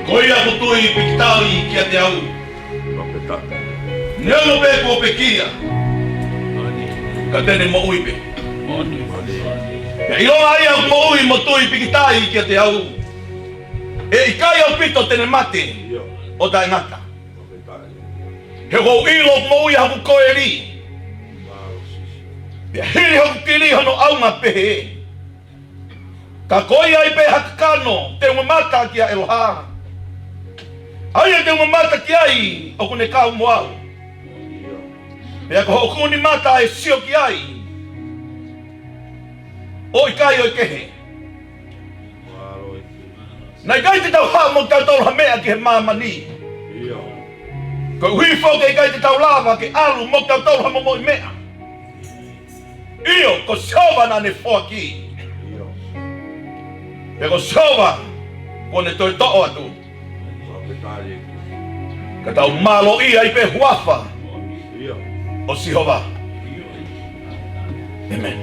Ko ia ʻoku tui pikitai kiate au, neongo pē kuo pekia, ka te ne moʻui pē. Pea ʻilonga ia ʻoku moʻui mo tui pikitai kiate au, ʻe ʻikai ʻaupito te ne mate ʻo taʻengata. He ʻoku ou ʻilo ʻoku moʻui ʻa hoku koeli, pea hili hoku kili hono ʻaunga pehē. Ka ko ia ai pē ha kakano te u mamata kia ʻEloha, ʻa ia te u mamata ki ai ʻoku ne kau mo au. Pea ko hoku nima mata ʻe sio ki ai, ʻo ʻikai ʻo e kehe. Naʻe ʻikai te tau haʻu mo kitautolu ha meʻa ki he māmani, koeʻuhi foki ʻe ʻikai te tau lava ke ʻalu mo kitautolu ha momoʻi meʻa. ʻIo, ko Sihova naʻa ne foaki. Pea ko Sihova kuo ne toe toʻo atu. Ka tau mālōʻia ai pē huafa ʻo Sihova. ʻĒmeni.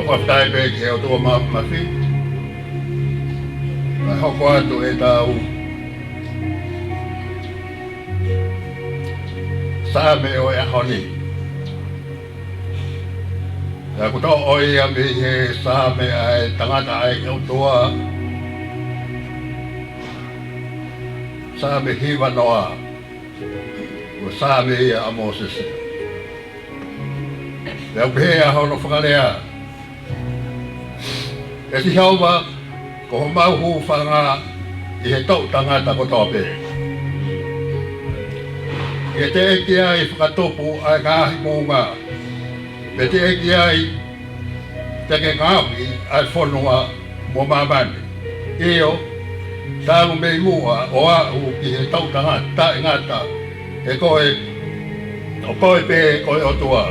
Fakafetaʻi pē ki he ʻOtua Māfimafi, kae hoko atu ʻetau Saame ʻo e ʻaho ni. Pea ʻoku toʻo ia mei he Saame ʻa e tangata ʻa e ʻOtua, Saame hivanoa, ko e Saame ia ʻa Mōsese. Pea ʻoku pehē ʻa hono fakalea: ʻE Sihova, ko homau hūfanga ʻi he toʻu tangata kotoa pē. ʻE teʻeki ai fakatupu ʻa e ngaahi moʻunga, pe teʻeki ai te ke ngaohi ʻa e fonua mo māmani. ʻIo, talu mei muʻa ʻo aʻu ki he toʻu tangata taʻengata, ʻe koe, ʻo koe pē ko e ʻOtua.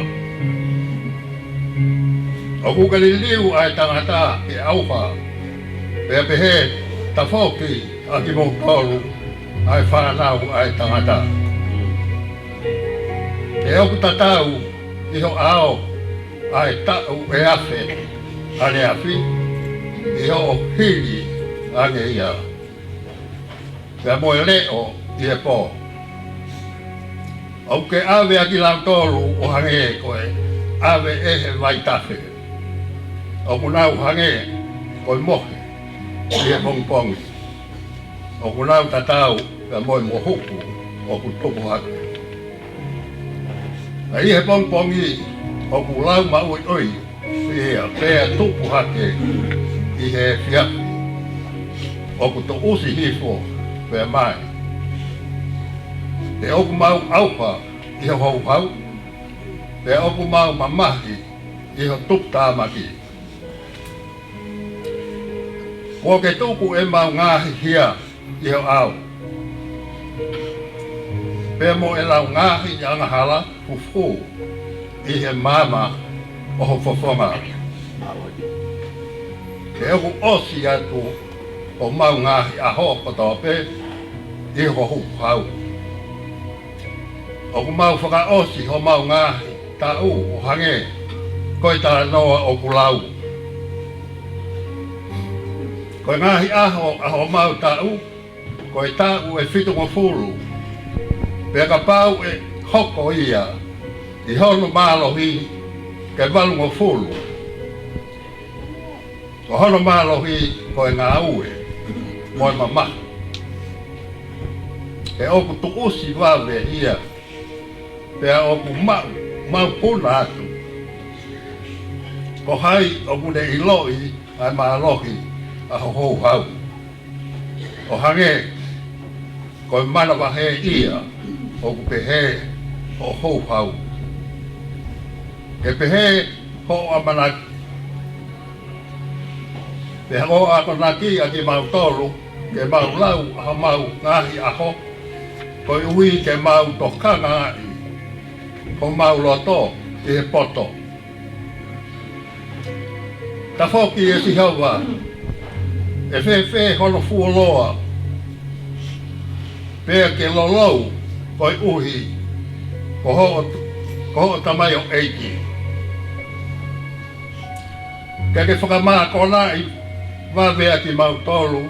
ʻOku ke liliu ʻa e tangata ke ʻauha, pea pehē, tafoki ʻa kimoutolu ʻa e fānau ʻa e tangata. He ʻoku tatau ʻi ho ʻao ʻa e taʻu ʻe afe ʻaneafi, ʻi hoʻo hili ange ia, pea mo e leʻo ʻi he pō. ʻOku ke ʻave ʻa kinautolu ʻo hangē ko e ʻave ʻe he vaitafe. ʻOku nau hangē ko e mohe ʻi he pongipongi. ʻOku nau tatau pea mo e mohuku ʻoku tupu hake. Ka ʻi he pongipongi ʻoku lau maʻuiʻui ia, pea tupu hake ʻi he efiafi. ʻOku tuʻusi hifo pea mai. He ʻoku mau ʻauha ʻi ho houhau, pea ʻoku mau mamahi ʻi ho tuputāmaki. Kuo ke tuku ʻemau ngaahi hia ʻi ho ʻao, pea mo ʻenau ngaahi angahala fufū ʻi he maama ʻo ho fofonga. He ʻoku ʻosi atu homau ngaahi ʻaho kotoa pē ʻi ho houhau. ʻOku mau fakaʻosi homau ngaahi taʻu ʻo hangē ko e talanoa ʻoku lau. Ko e ngaahi ʻaho ʻa homau taʻu, ko e taʻu ʻe fitungofulu, pea kapau ʻe hoko ia ʻi hono mālohi ke valungofulu, ko hono mālohi ko e ngāue mo e mamahi. He ʻoku tuʻusi vave ia, pea ʻoku mau, mau puna atu. Ko hai ʻoku ne ʻiloʻi ʻa e mālohi ʻa ho houhau? ʻO hangē ko e manavahē ia ʻoku pehē hoʻo houhau. Ke pehē hoʻo ʻamanaki, pea ʻoku akonaki ʻa kimautolu ke mau lau ʻa homau ngaahi ʻaho, koeʻuhi ke mau tokangaʻi homau loto ʻi he poto. Tafoki, ʻe Sihova, ʻe fēfē hono fuoloa, pea ke lolou koeʻuhi ko hoʻo, ko hoʻo tamaioʻeiki. Ke ke fakamākonaʻi vave ʻa kimautolu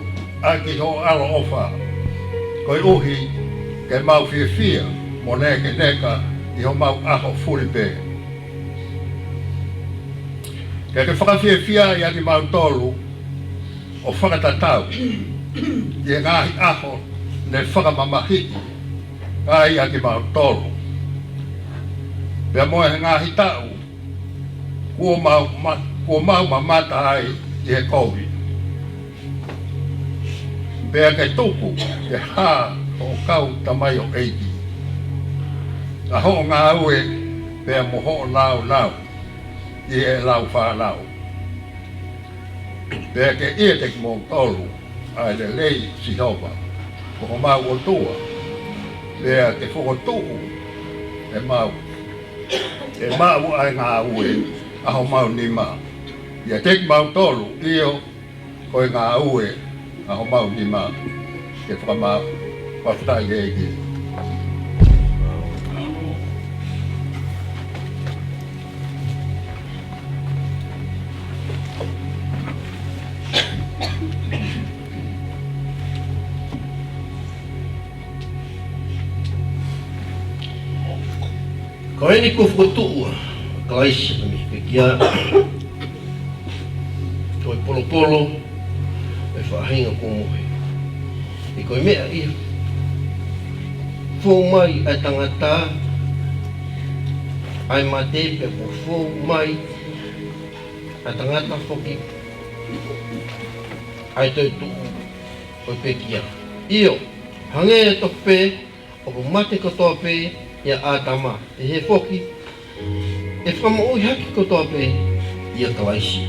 ʻaki hoʻo ʻaloʻofa, koeʻuhi ke mau fiefia mo nekeneka ʻi homau ʻaho fulipē. Ke ke fakafiefiaʻi ʻa kimautolu ʻo fakatatau ki he ngaahi ʻaho ne fakamamahiʻi ai ʻa kimautolu, pea mo e ngaahi taʻu kuo mau ma-, kuo mau mamata ai ʻi he kovi. Pea ke tuku ke hā hoʻo kau tamaioʻeiki, ʻa hoʻo ngāue pea mo hoʻo nāunau ʻi he lau fānau. Pea ke ʻiate kimoutolu ʻa e lelei ʻa Sihova ko homau ʻOtua, pea ke fokotuʻu ʻe mau, ʻe mau ʻa e ngāue ʻa homau nima ʻiate kimautolu, ʻio, ko e ngāue ʻa homau nima. Ke fakamā-, fakafetaʻi ki he ʻEiki. Ko eni kuo fokotuʻu ʻa Kalaisi ʻa e pekia, ko e polopolo ʻo e faʻahinga kuo mohe. He ko e meʻa ia, fou mai ʻa e tangata ʻa e mate, pea kuo fou mai ʻa e tangata foki ʻa e toetuʻu ʻo e pekia. ʻIo, hangē tofu pē ʻoku mate kotoa pē ʻia ʻĀtama, ʻe hē foki ʻe fakamoʻui hake kotoa pē ʻia Kalaisi.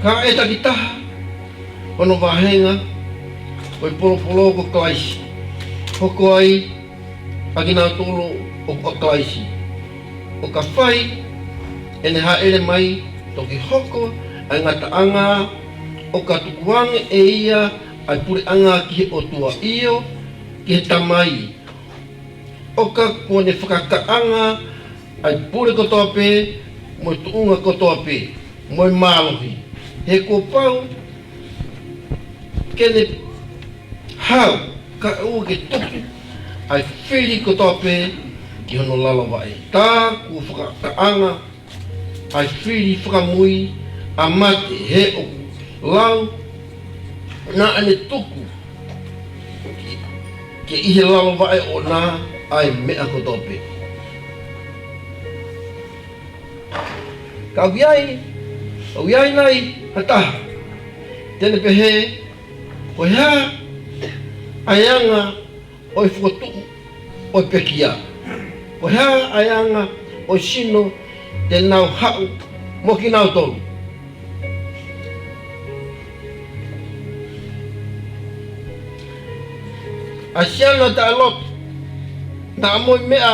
Ka ʻe takitaha hono vāhenga ʻo e polopolo ko Kalaisi, hoko ai ʻa kinautolu ʻoku ʻa Kalaisi, ʻo ka fai ʻene hāʻele mai, toki hoko ʻa e ngataʻanga, ʻo ka tukuange ʻe ia ʻa e puleʻanga ki he ʻOtua, ʻio, ki he Tamai, ʻo ka kuo ne fakakaʻanga ʻa e pule kotoa pē, mo e tuʻunga kotoa pē, mo e mālohi. He kuo pau ke ne hau, kae ʻoua ke tuku ʻa e fili kotoa pē ki hono lalo vaʻe. Tā kuo fakakaʻanga ʻa e fili fakamui ʻa mate, he ʻoku lau naʻa ne tuku ke ʻi he lalo vaʻe ʻoʻona ʻa e meʻa kotoa pē. Ka ʻoku ʻi ai, ʻoku ʻi ai nai ha taha te ne pehē, ko e hā ʻa e anga ʻo e fokotuʻu ʻo e pekia? Ko e hā ʻa e anga ʻo e sino te nau haʻu mo kinautolu? ʻA e siana taʻelotu, naʻa mo e meʻa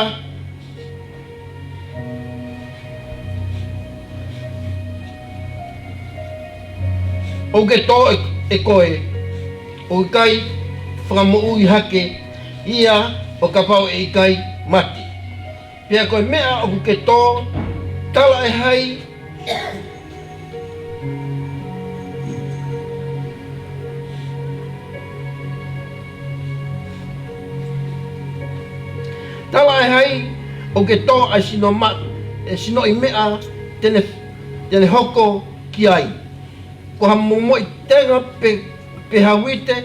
ʻoku ke tō ʻe, ʻe koe, ʻoku ʻikai fakamoʻui hake ia ʻo kapau ʻe ʻikai mate. Pea ko e meʻa ʻoku ke tō, tala ʻe hai, tala ʻe hai ʻoku ke tō ʻa e sino ma-, ʻe sinoʻi meʻa te ne, te ne hoko ki ai? Ko ha momoʻi tenga pe, pe ha uite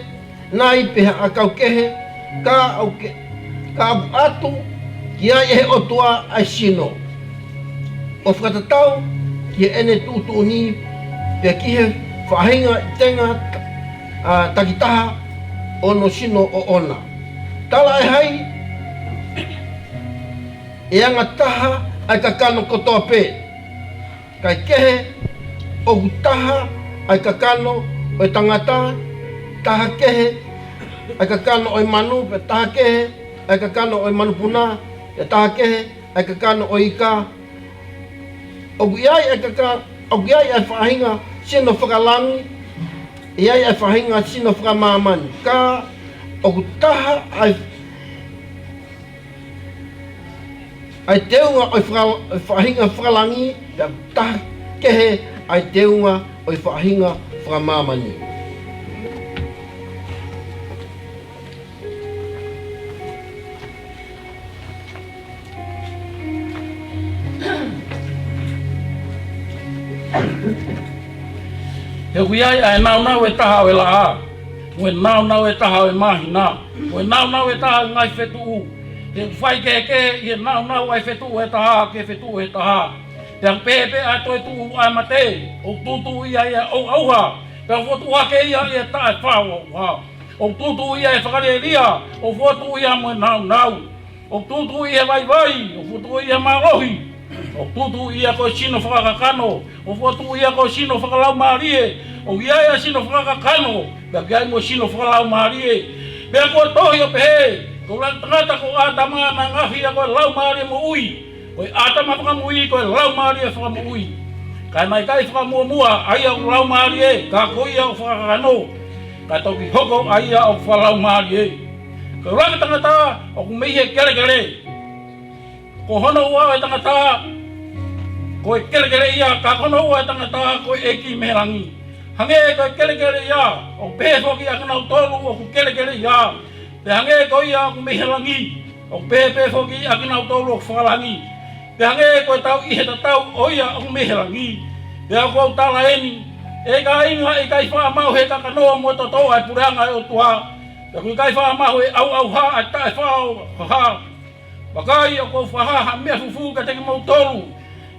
nai pe ha ʻakau kehe, ka ʻoku ke, ka ʻoku ʻatu ki ai ʻe he ʻOtua ʻa e sino, ʻo fakatatau ki heʻene tuʻutuʻuni, pea ki he faʻahinga tenga, ʻa, takitaha ʻo hono sino ʻoʻona. Tala ʻe hai, ʻe anga taha ʻa e kakano kotoa pē, kae kehe, ʻoku taha ʻa e kakano ʻo e tangata, taha kehe ʻa e kakano ʻo e manu, pea taha kehe ʻa e kakano ʻo e manupuna, pea taha kehe ʻa e kakano ʻo e ika. ʻOku ʻi ai ʻa e kaka-, ʻoku ʻi ai ʻa e faʻahinga sino fakalangi, ʻi ai ʻa e faʻahinga sino fakamāmani. Ka ʻoku taha ʻa e ʻa e teunga ʻo e faka-, faʻahinga fakalangi, pea taha kehe ʻa e teunga ʻo e faʻahinga fakamāmani. He ʻoku ʻi ai ʻa e nāunau ʻe taha ʻo e laʻā, mo e nāunau ʻe taha ʻo e māhina, mo e nāunau ʻe taha ʻo e ngaahi fetuʻu. He ʻoku faikehekehe ʻi he nāunau ʻa e fetuʻu ʻe taha ki he fetuʻu ʻe taha. Pea ʻoku pehē pē ʻa e toetuʻu ʻa e mate, ʻoku tuʻutuʻu ia ʻi he ʻauʻauha, pea ʻoku fokotuʻu hake ia ʻi he taʻefaʻaʻauʻauha. ʻOku tuʻutuʻu ia ʻi he fakalielia, ʻoku fokotuʻu ia mo e nāunau. ʻOku tuʻutuʻu ia ʻi he vaivai, ʻoku fokotuʻu ia ʻi he mālohi. ʻOku tuʻutuʻu ia ko e sino fakakakano, ʻoku fokotuʻu ia ko e sino fakalaumālie. ʻOku ʻi ai ʻa e sino fakakakano, pea ʻoku ʻi ai mo e sino fakalaumālie. Pea kuo tohi ʻo pehē, ko e ʻuluaki tangata ko ʻĀtama naʻe ngaohi ia ko e laumālie moʻui. Ko e ʻĀtama fakamui ko e laumālie fakamoʻui. Ka naʻe ʻikai fakamuʻomuʻa ʻa ia ʻoku laumālie, ka ko ia ʻoku fakakakano. Ka toki hoko ʻa ia ʻoku fakalaumālie. Ko e ʻuluaki tangata ʻoku mei he kelekele. Ko hono ua ʻo e tangata, ko e kelekele ia, ka ko hono ua ʻo e tangata, ko e ʻEiki mei he langi. Hangē ko e kelekele ia, ʻoku pehē foki ʻa kinautolu ʻoku kelekele ia. Pea hangē ko ia ʻoku mei he langi, ʻoku pehē pē foki ʻa kinautolu ʻoku fakalangi. Pea hangē ko e tau ʻi he tatau ʻo ia ʻoku mei he langi. Pea ʻoku ou tala eni, ʻe kāinga, ʻe ʻikai faʻa maʻu ʻe he kakano mo e toto ʻa e puleʻanga ʻo e ʻOtua. Pea ʻoku ʻikai faʻa maʻu ʻe he ʻauʻauha ʻa e taʻefaʻaʻauha. Vakai, ʻoku ou fakahā ha meʻa fufū kiate kimoutolu.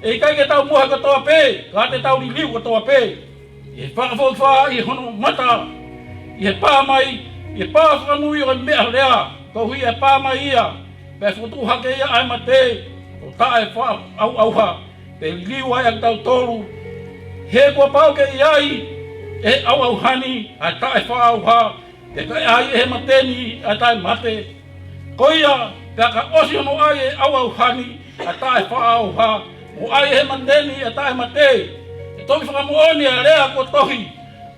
ʻE ʻikai ke tau mohe kotoa pē, ka te tau liliu kotoa pē. ʻI he fakafokifā ʻi hono mata, ʻi he pā mai, ʻi he pā fakamui ʻo e meʻalea, koeʻuhi ʻe pā mai ia, pea fokotuʻu hake ia ʻa e mate, ʻo taʻefaʻaʻauʻauha, pea liliu ai ʻa kitautolu. He kuo pau ke ʻi ai ʻi he ʻauʻauha ni ʻa e taʻefaʻaʻauha, pea ka ʻi ai ʻi he mate ni ʻa e taʻemate. Ko ia, pea ka ʻosi hono ʻai ʻe he ʻauʻauha ni ʻa e taʻefaʻaʻauha, mo ʻai ʻe he mate ni ʻa e taʻemate, ʻe toki fakamoʻoni ʻa e lea kuo tohi,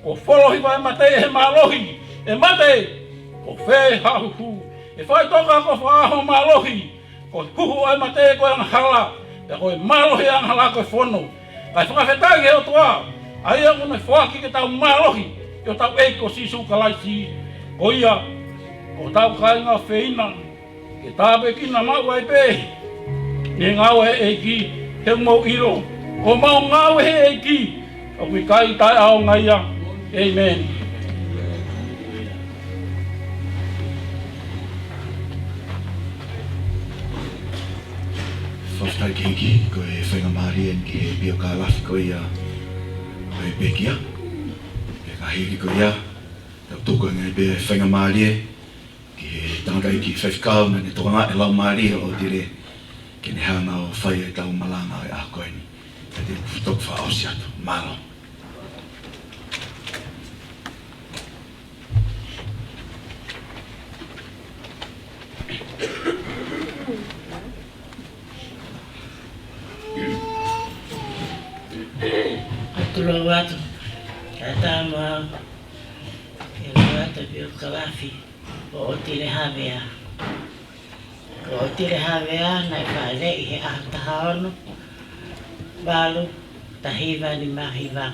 kuo folo hiva ʻa e mate ʻe he mālohi. ʻE mate, ko fē haʻo huhu? ʻE faʻitoka, ko fē haʻo mālohi? Ko e huhu ʻa e mate ko e angahala, pea ko e mālohi ʻo e angahala ko e fono. Kae fakafetaʻi ki he ʻOtua, ʻa ia ʻoku ne foaki ke tau mālohi ʻi hotau ʻEiki ko Sīsū Kalaisi. Ko ia, ko hotau kāinga ʻofeina, ke tāpuekina maʻu ai pē ʻi he ngāue ʻa e ʻEiki, he ʻoku mou ʻilo, ko homau ngāue ʻi he ʻEiki ʻoku ʻikai taʻeʻaonga ia. ʻĒmeni. Fakafetaʻi ki he ʻEiki, ko e faingamālie eni ki he biokālafi ko ia ʻo e pekia. Pea ka hiki ko ia, tau tuku ange pē e faingamālie ki he tangataʻeiki faifekau naʻa ne tokangaʻi e laumālie ʻo ʻOtile ke ne hanga ʻo fai ʻetau malanga ʻo e ʻaho ko eni. Pea te u toki fakaʻosi atu. Mālō. Tulou atu. Tata ma. Tulou atu biokālafi ʻo ʻOtile Havea. Ko ʻOtile Havea naʻe fāʻeleʻi he ʻaho taha ono, valu, taha hiva nima hiva.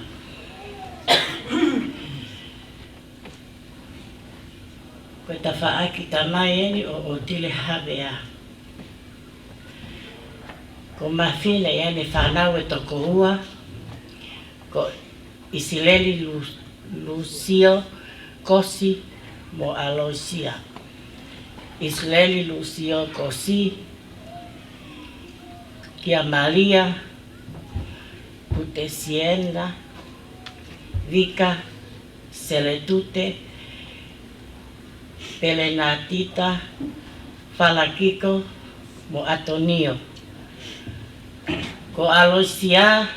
Ko e tafaʻaki tamai eni ʻo ʻOtile Havea. Ko Mafina ia ne fānau ʻe toko ua, ko ʻIsileli Lu-, Lusio Kosi mo ʻAloisia. ʻIsileli Lusio Kosi, kia Malia Putesiena, Vika Seletute, Pelenatita, Falakiko mo ʻAtonio. Ko ʻAloisia,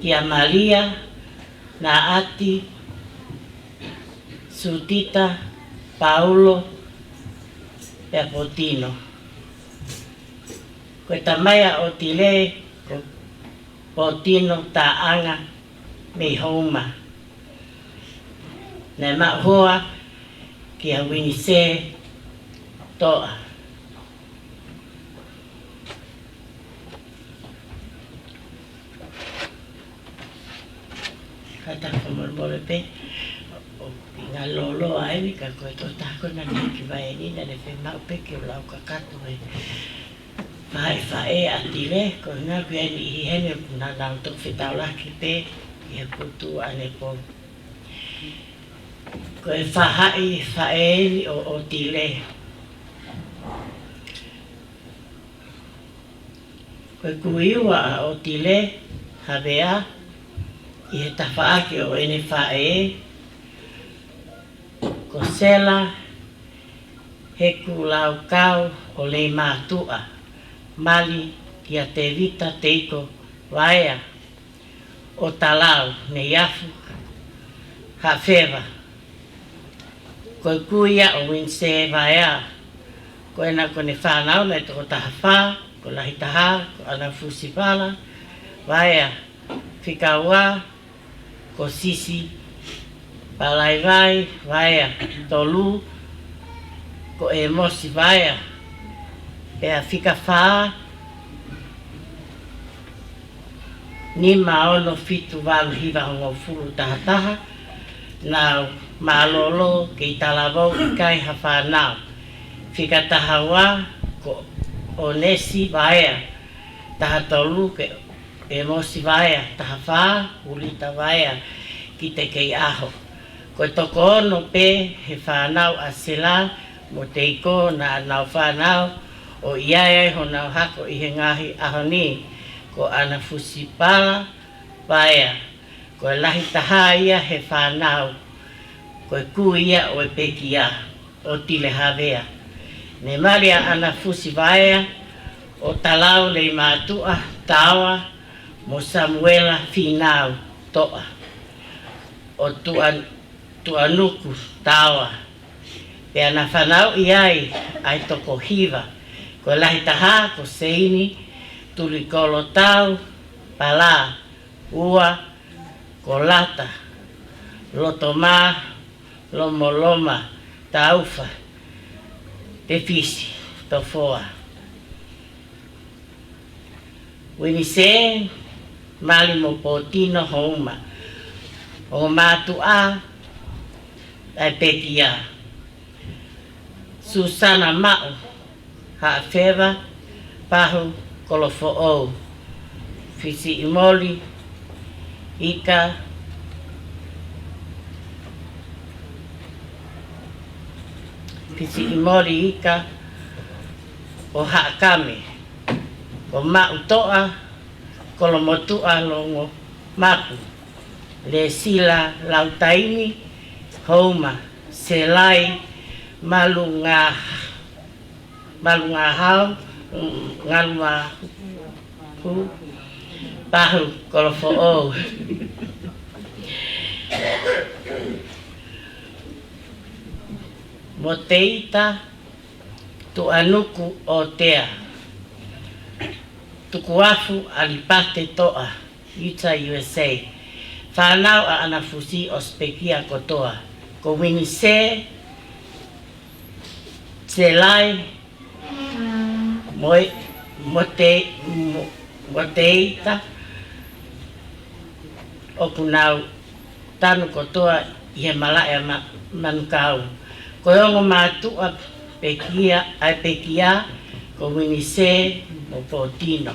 kia Malia Naʻati Sutita, Paulo, pea Potino. Ko e tamai ʻa ʻOtile ko Potino Taʻanga mei Houma. Naʻe maʻu hoa kia Uinise Toʻa. Kae tā fakamolemole pē, ʻoku ou ngalo loloa eni, ka ko e tokotaha ko ena naʻe ʻi he vaeni, naʻá ne fiemaʻu pē ke u lau kakato e faʻē, faʻē ʻa ʻOtile, ko e ngaahi eni ʻi heni ʻoku nau nau toki fetaulaki pē ʻi he putu ʻanepō. Ko e faʻē, faʻē eni ʻo ʻOtile. Ko e kui ua ʻa ʻOtile Havea ʻi he tafaʻaki ʻo ʻene faʻē ko Sela Hekulaukau ʻo Leimātuʻa, mali kia Tevita Teiko Vaea ʻo Talau, Neiafu, Haʻafeva. Ko e kui ia ʻo Uinise Vaea. Ko ena ko ʻene fānau naʻe toko taha fā, ko e lahi taha ko ʻAnafusi Vala Vaea, fika ua ko Sisi Palaivai Vaea, tolu ko ʻEmosi Vaea, pea fika fā, nima, ono, fitu, valu, hiva, hongofulu, taha taha, naʻa nau mālōlō kei talavou, ʻikai ha fānau. Fika taha ua ko ʻOnesi Vaea, taha tolu ko ʻEmosi Vaea, taha fā, Ulita Vaea, ki te kei ʻaho. Ko e toko ono pē he fānau ʻa Sela mo Teiko naʻa nau fānau ʻo ʻi ai ai honau hako ʻi he ngaahi ʻaho ni, ko ʻAnafusi Vala Vaea. Ko e lahi taha ia he fānau, ko e kui ia ʻo e pekia, ʻOtile Havea. Ne mali ʻa ʻAnafusi Vaea ʻo Talau, Leimātuʻa, Taoa, mo Samuela Fīnau Toʻa ʻo Tuʻa-, Tuʻanuku, Taoa. Pea na fanauʻi ai ʻa e toko hiva, ko e lahi taha ko Seini Tulikolotau Pala, ua ko Lata Lotomā Lomoloma Taufa Tefisi Tofoa. Uinise mali mo Potino Houma. Ongo mātuʻa ʻa e pekia. Susana Maʻu Haʻafeva Pahu Kolofoʻou. Fisiʻimoli Ika, Fisiʻimoli Ika ʻo Haʻakame. Ko Maʻu Toʻa Kolomotuʻa Longomapu. Lesila Lautaimi Houma. Selai Malunga-, Malungahau, Ngalumahu Pahu Kolofoʻou. Moteita Tuʻanuku ʻOtea. Tukuafu ʻAlipate Toʻa, Utah, U S A. Fānau ʻa ʻAnafusi ʻosi pekia kotoa. Ko Uinise, Selai, Moe-, Mote-, Mo-, Moteita, ʻoku nau tanu kotoa ʻi he malaʻe ʻa Ma-, Manukau. Ko e ongo mātuʻa pekia, ʻa e pekia, ko Uinise mo Potino.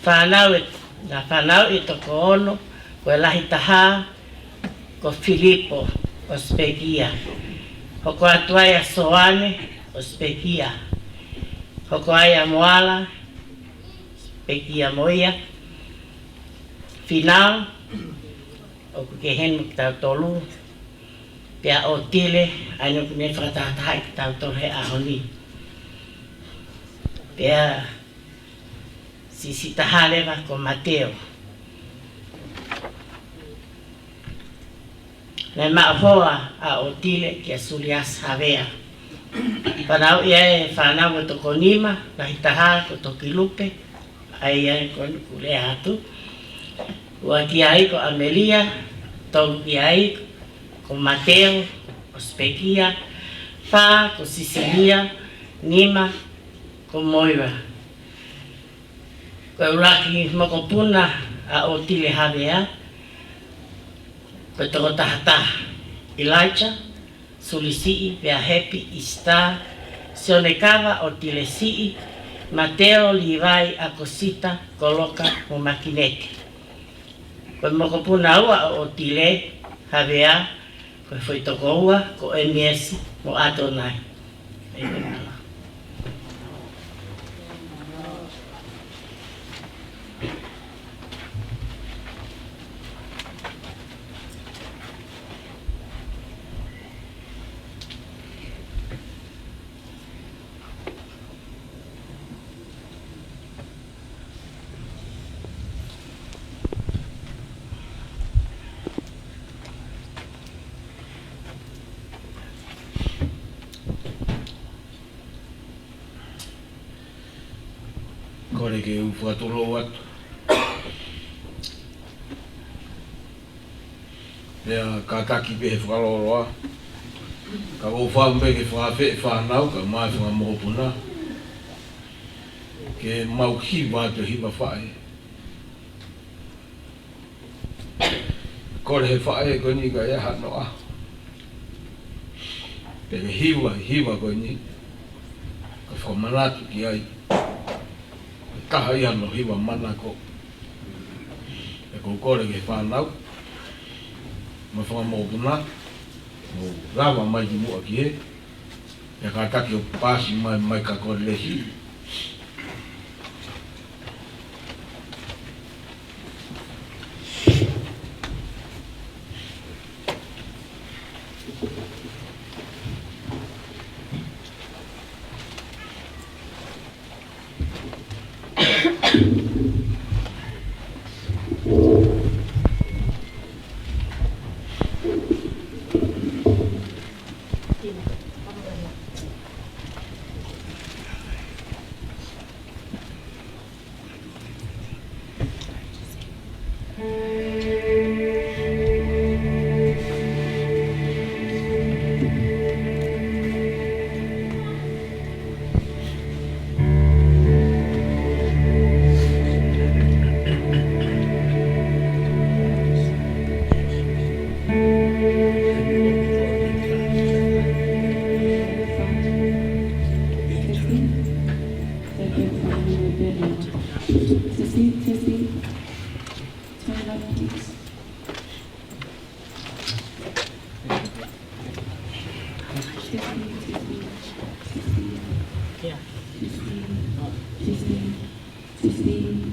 Fānau ē, na fānau ʻe toko ono, ko e lahi taha ko Filipo ʻosi pekia. Hoko atu ai ʻa Soane ʻosi pekia. Hoko ai ʻa Moala, pekia mo ia. Fīnau, ʻoku kei heni mo kitautolu. Pea ʻOtile, ʻa ia ʻoku ne fakatahatahaʻi kitautolu he ʻaho ni. Pea siʻisiʻi taha leva ko Mateo. Naʻe maʻu hoa ʻa ʻOtile kia Suliasi Havea. Fanauʻi ʻe he fānau ʻe toko nima, lahi taha ko Tokilupe, ʻa ia ko eni ʻoku lea atu. Ua ki ai ko ʻAmelia, tolu ki ai ko Mateo, ʻo Sipekia, fā ko Sisilia, nima ko Moira. Ko e ʻuluaki mokopuna ʻa ʻOtile Havea, ko e toko taha taha, Elijah, Sulisiʻi, Veahepi, Isita, Sionekava, ʻOtile Siʻi, Mateo, Livai, ʻAkosita, Koloka, mo Makineti. Ko e mokopuna ua ʻo ʻOtile Havea, ko e foʻi toko ua, ko ʻEmiesi mo ʻAtonai. Kole ke u fakatulou atu. Pea kātaki pē he fakaloloa. Ka ʻoku ou fakaʻamu pē ke fakaafeʻi e fānau, kae ʻumaʻā e fanga mokopuna, ke mau hiva atu e hiva faʻē. Kole he faʻē ko eni ka ʻi ai hano ʻaho, pea ke hiva e hiva ko eni, ka fakamanatu ki ai. Ko e taha ia hono hiva manako. Pea ʻoku ou kole ki he fānau mo e fanga mokopuna, mou lava mai ki muʻa ki hē. Pea kātaki ʻo paasi mai, mai ka kole lesi. Testing, testing. Turn it up, please. Testing, testing, testing. Testing, testing, testing.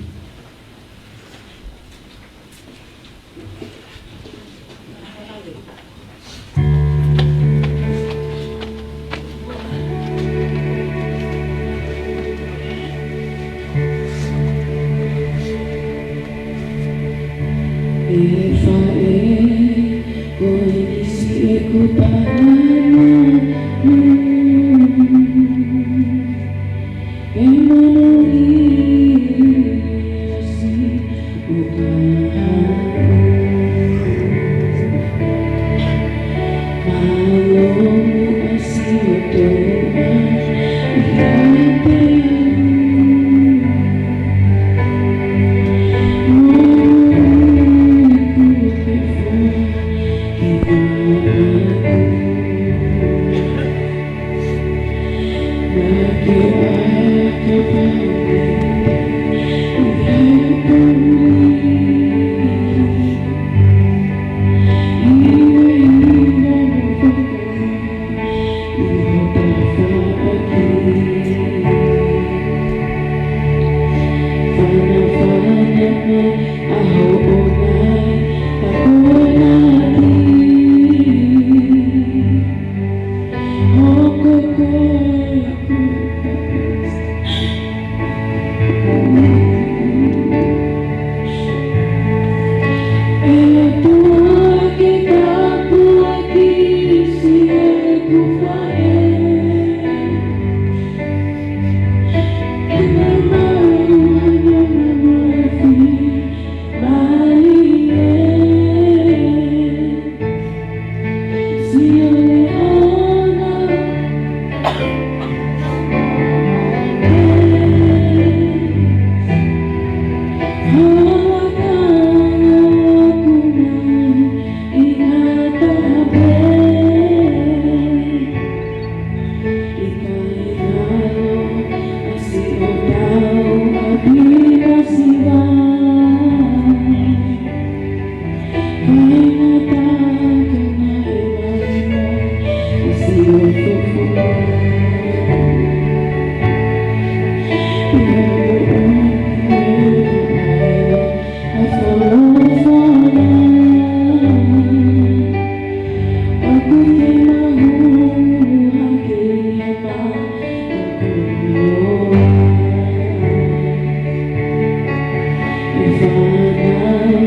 Fānau,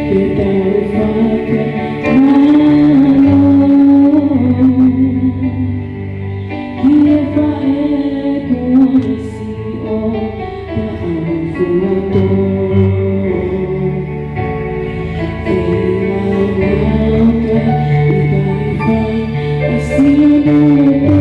ke tau fakamālō ki he faʻē kuo ʻosi ʻo taʻamu fuatō. Fēnau ka i kai fai a sino tō.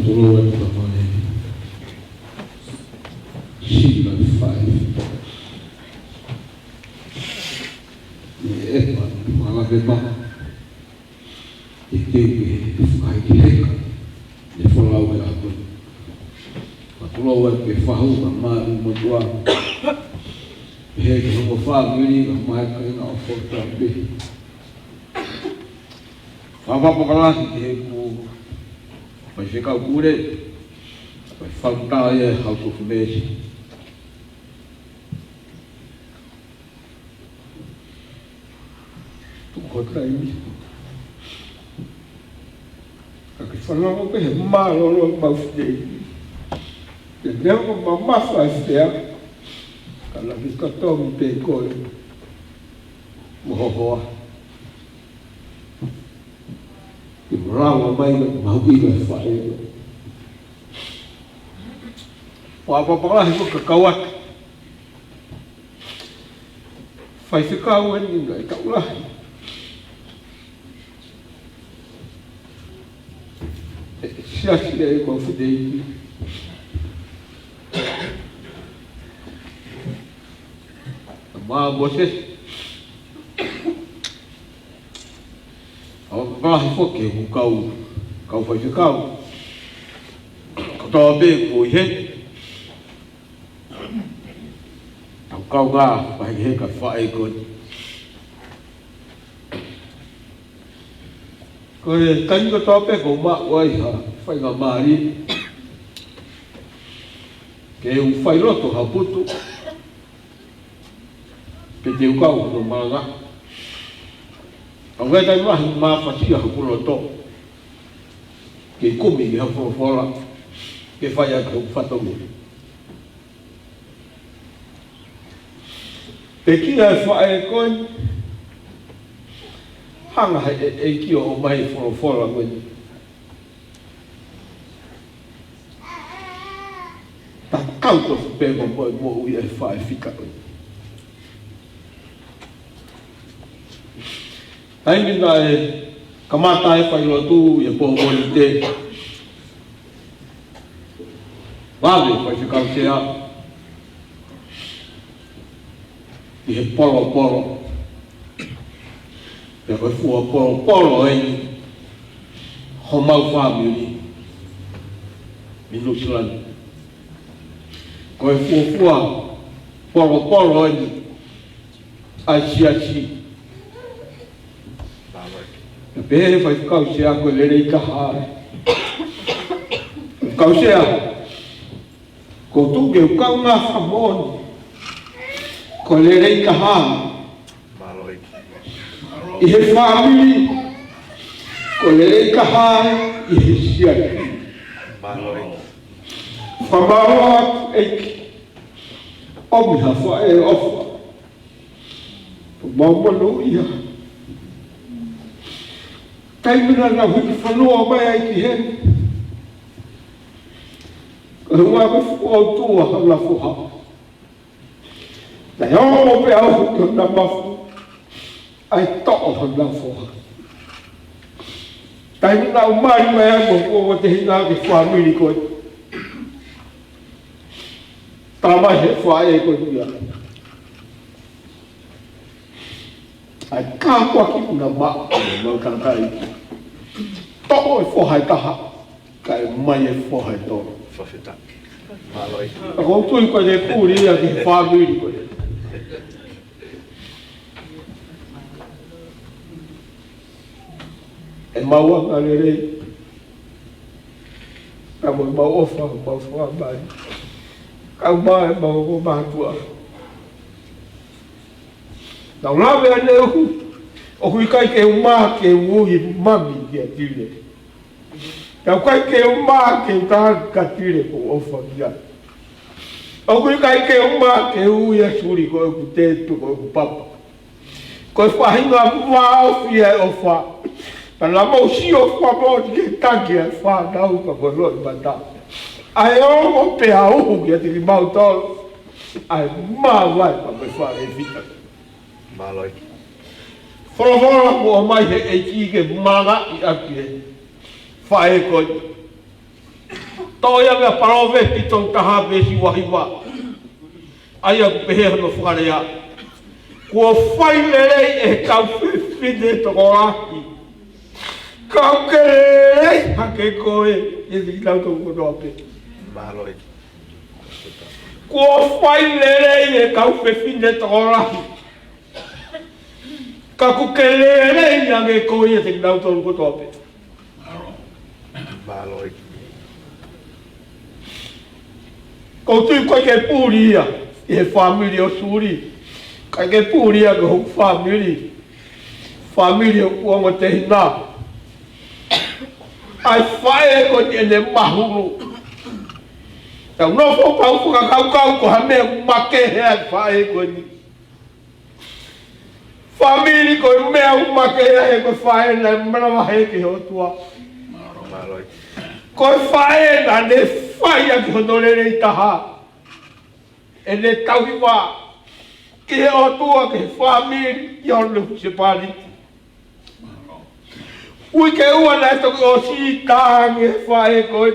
Fatulou atu ka fale. Sila fai. Ni e pa, mala ke pa. Ke teu ke he fai ki heka. Ne folau he ako. Fatulou atu ke fahu ka mā u motua. He ke hoko fāmili ka mā ka ina o fo tampe. Faʻa fakalahi ki he ku Faifekau Pule, Faifekau Tau ia House of Mercy. Tuku ko taimi. Ka ke fanongo pē he mālōlō mau fitei. Ke leo ko mamafa e fea. Ka la ki katomi pē koe. Mo hohoa. Ke lava mai na mahuʻinga e faʻē. Ua papalahi ko ka kau atu. Faifekau eni na e taʻu lahi. E siasi e mau fitei. Mā Moses. ʻA e papalahi foki ʻoku kau, kau faifekau. Kotoa pē ko ʻi he. ʻA e kau ngā, pahi he ka faʻē ko eni. Ko e taimi kotoa pē ko maʻu ai ha faingamālie. Ke u fai loto ha putu. Pe te u kau hono malanga. ʻA e taimi lahi mafasia hoku loto. Ke kumi ki ha folofola. Ke fai atu hoku fatongia. Pekia e faʻē ko eni. Hanga he ʻEiki ʻo ʻomai folofola ko eni. Tatau tofu pē mo e moʻui e faʻē fika ko eni. Taimi naʻe kamata e failotu ʻi he pō Mōnite. Vave Faifekau Sea. ʻI he polopolo. Pea ko e fua polopolo eni homau fāmili ʻi Nuʻusila ni. Ko e fuofua polopolo eni ʻa e siasi. Pea pehē ʻe he faifekau sea ko e lelei taha ē. Faifekau sea, ʻoku ou tui ke u kaungā fakamoʻoni, ko e lelei taha ē ʻi he fāmili, ko e lelei taha ē ʻi he siasi. Fakamālō atu ʻEiki, ʻomi ha faʻē ʻofa. Mau monūʻia. Taimi naʻa nau hiki fonua mai ai ki heni, ko e ʻuhinga ko e fuʻu ʻautua hona foha. Naʻe ongo pē au ki hona mafu, ʻai toʻo hona foha. Taimi naʻa nau mali mai ai mo hoku ongo tehina ki he fāmili ko ē, tā mai he faʻē ko ia, ʻai kāpua ki hona maʻa, mau tangataʻeiki. Toʻo e foha ʻe taha, kae mai e foha ʻe tolu. Fakafetaʻi. Mālō. ʻOku ou tui ko e puli ia ki he fāmili ko ē. ʻEmau angalelei, ka mo ʻemau ʻofa, mau fakamai, ka mo ʻemau ongo mātuʻa. Naʻa ku lave ʻaneuhu, ʻoku ʻikai ke u mā ke u ui mami kia Tile. Ka ʻoku ʻikai ke u mā ke u tā kia Tile ko e ʻofa ki ai. ʻOku ʻikai ke u mā ke u ui ʻa Suli ko ʻeku tetu, ko ʻeku papa. Ko e faʻahinga vāofi ʻa e ʻofa. Pea naʻa mau sio fakamoʻoni ki he taki ʻa e fānau pea mo e loʻimata. ʻA e ongo pea uhu kiate kimautolu ʻa e māvae pea mo e faʻē fita. Mālō ʻEiki. Folofola kuo ʻomai he ʻEiki ke malangaʻi ʻaki e faʻē ko eni. Toʻo ia mei he Palōvepi tolu taha veesi ua hiva. ʻA ia ʻoku pehē hono fakalea: Kuo fai lelei ʻe he kau fefine tokolahi, ka ʻoku ke lelei hake koe ʻiate kinautolu kotoa pē. Mālō ʻEiki. Kuo fai lelei ʻe he kau fefine tokolahi, ka ʻoku ke lelei ange koe ʻiate kinautolu kotoa pē. Mālō ʻEiki. ʻOku ou tui ʻoku ʻikai ke puli ia ʻi he fāmili ʻo Suli. ʻIkai ke puli ia ki hoku fāmili, fāmili ʻo hoku ongo tehina, ʻa e faʻē ko eni ʻene mahulu. Tau nofo pē ʻo fakakaukau ko ha meʻa makehe ʻa e faʻē ko eni. Fāmili, ko e meʻa ʻoku makehe ai ko e faʻē naʻe manavahē ki he ʻOtua. Ko e faʻē naʻa ne fai ʻaki hono lelei taha, ʻene tauhi vā ki he ʻOtua, ki he fāmili, ki hono husepāniti. Uike ua naʻe toki ʻosi, tā ange e faʻē ko ē,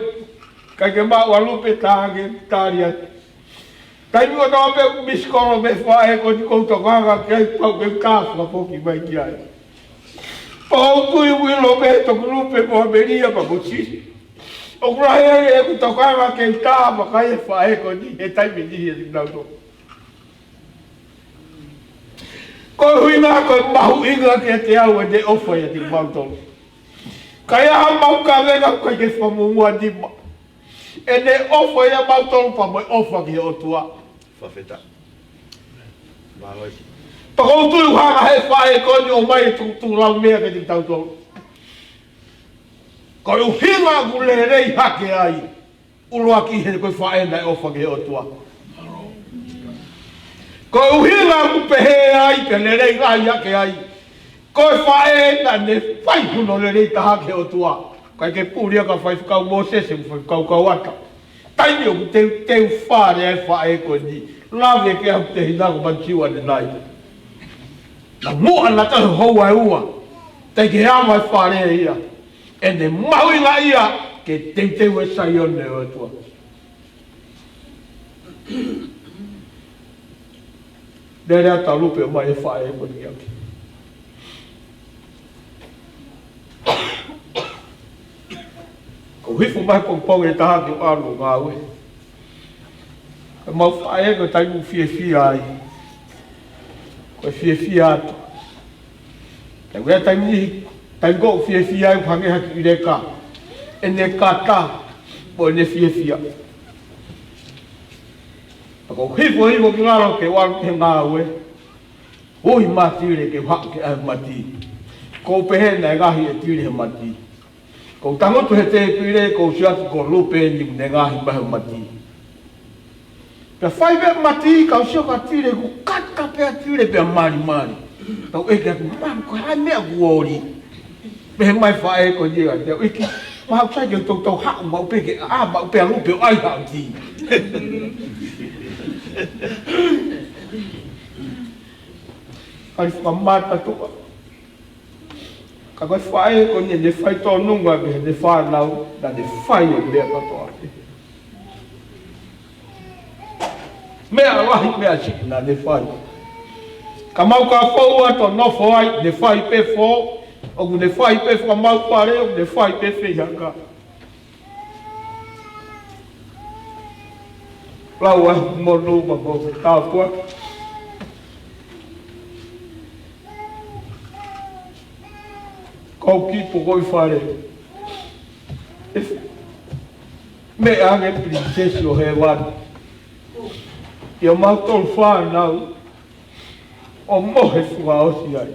ʻikai ke maʻu ʻa Lupe, tā ange, tali atu. Taimi kotoa pē ʻoku misikolo mei he faʻē ko eni, ʻoku ou tokanga ki ai, pau ke u tā fakafoki mai ki ai. Pea ʻoku ou tui ʻoku ʻilo pē ʻe Toki Lupe mo ʻAmelia pea mo Sisi, ʻoku lahi ange ʻeku tokanga ke u tā mai ki he faʻē ko eni he taimi ni ʻiate kinautolu. Ko e ʻuhinga ko e mahuʻinga kiate au ʻene ʻofa ʻiate kimautolu. Ka ʻi ai haʻamau kavenga ʻoku ʻikai ke fakamumuʻa nima ʻene ʻofa ʻia mautolu pea mo e ʻofa ki he ʻOtua. Fakafetaʻi. Mālō ʻEiki. Pea ʻoku ou tui ʻoku hanga ʻe he faʻē ko eni ʻo ʻomai e tukutuku laumea kiate kitautolu. Ko e ʻuhinga ʻoku lelei hake ai, ʻuluaki he ko e faʻē naʻe ʻofa ki he ʻOtua. Ko e ʻuhinga ʻoku pehē ai pea lelei lahi hake ai, ko e faʻē naʻa ne fai hono lelei taha ki he ʻOtua. ʻIkai ke puli ia ki he faifekau Mōsese mo e faifekau Kauata. Taimi ʻoku teuteu fale ai e faʻē ko eni, lave ki ai hoku tehina ko Manisiu ʻanenai. Naʻe muʻa naʻa toe houa ʻe ua teʻeki ke ava e fale ia. ʻEne mahuʻinga ia ke teuteu e Saione ʻo e ʻOtua. Lele atu ʻa Lupe ʻo ʻomai e faʻē ko eni ki ai. Ko e hifo mai pongipongi ʻe taha ke u ʻalu ʻo ngāue. Mau faʻē ko e taimi ʻoku fiefia ai, ko e fiefia atu. Ka ʻi he taimi ni, taimi ko ē ʻoku fiefia ai, ʻoku hangē ha kiʻi leka ʻene kata mo ʻene fiefia. Pea ko e hifo hifo ki lalo ke u ʻalu ki he ngāue. Ui Matile ke u haʻu ke ʻai mati. Ko u pehē naʻe ngaohi ʻe Tile he mati. Ko u tangutu he tēpile, ko u sio atu ko Lupe ni ne ngaohi mai he mati. Pea fai pē mati, ka u sio kia Tile, kuo kata pē ʻa Tile pea malimali. Tau ʻeke atu, "Mami, ko e hā e meʻa kuo ʻoli?" Pehē mai e faʻē ko eni kiate au, "ʻEiki, mahalo ʻoku sai ke u toutou haʻu maʻu pē ke ʻā maʻu pē ʻa Lupe ʻo ʻai haʻo tī." ʻAi fakamata tuʻa. Ka ko e faʻē ko eni ne fai tōnunga mei heʻene fānau, naʻa ne fai e meʻa kātoa. Meʻa lahi, meʻa siʻi naʻa ne fai. Ka mau ka fou atu ʻo nofo ai, ne fai pē fō, ʻoku ne fai pē fakamaau fale, ʻoku ne fai pē feihaka. Lau ā hoku monū mo hoku tāpuaki. Ko u kiʻi poko ʻi fale. Meʻa ange Pilinisesi ʻo Hēvani. ʻIo, mau tolu fānau ʻo mohe fakaʻosi ai.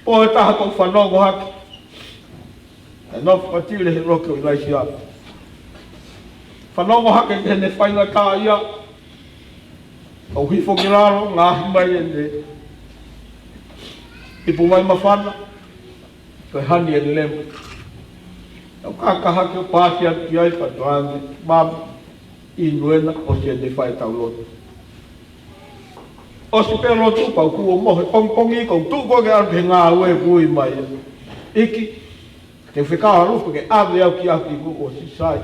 Pō ʻe taha ko u fanongo hake. ʻE nofo ʻa Tile he loki ʻo ʻIlaisiā. Fanongo hake ki heʻene faingataʻaʻia. Ko u hifo ki lalo, ngaohi mai ʻene ipu vai māfana. Ko e hani ʻene lema. Tau kaka hake ʻo paasi atu ki ai pea tau ange, "Mami, inu ena, ʻosi ʻene fai ʻetau lotu." ʻOsi pē lotu pea u kū ʻo mohe pongipongi, ko u tuʻu ko ē ke ʻalu ki he ngāue, ui mai ʻEiki, te u fekau ʻa Lupe ke ʻave au ki ʻapi, kuo ʻosi sai.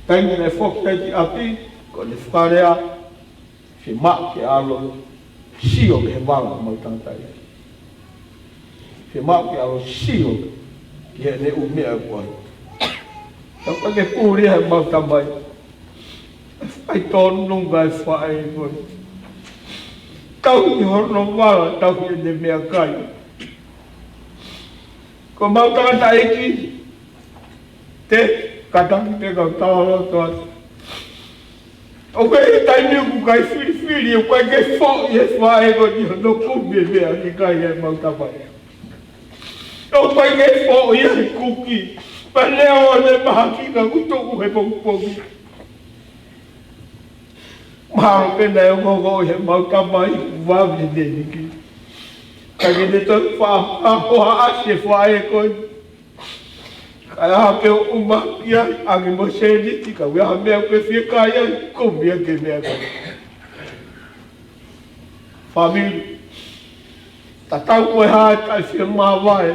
Taimi ne foki ai ki ʻapi, ko ʻene fakalea, "Fiemaʻu ke ʻalu ʻo sio ki he vala ʻo mau tangataʻeiki. Fiemaʻu ke ʻalu ʻo sio ki heʻene ʻū meʻa ʻoku ʻai." Tau ka ke puli he mau tamai. Fai tōnunga e faʻē ko ē. Tauhi hono vala, tauhi ʻene meʻakai. Ko mau tangataʻeiki, te u kātaki pē kau talaloto atu. ʻOku ʻi ai e taimi ʻoku ʻikai filifili, ʻoku ʻikai ke foʻi e faʻē ko eni hono kumi e meʻa ke kai ʻe mau tamai. ʻOku ʻikai ke foʻi e kuki. Pea leo ʻene mahaki ka kuo tuku he pongipongi. Mahalo pē naʻe ongoongo ʻe he mau tamai, vave ne niki. Ka ke ne toe faʻa, faʻa hohaʻasi e faʻē ko ē. Ka ʻi ai ha meʻa ʻoku ʻumaʻā ai, ʻange mo e sēniti, ka ʻi ai ha meʻa ʻoku ke fie kai ai, kumi ʻaki e meʻa ko ē. Fāmili, tatau ko e hā e taʻe fiemāvae,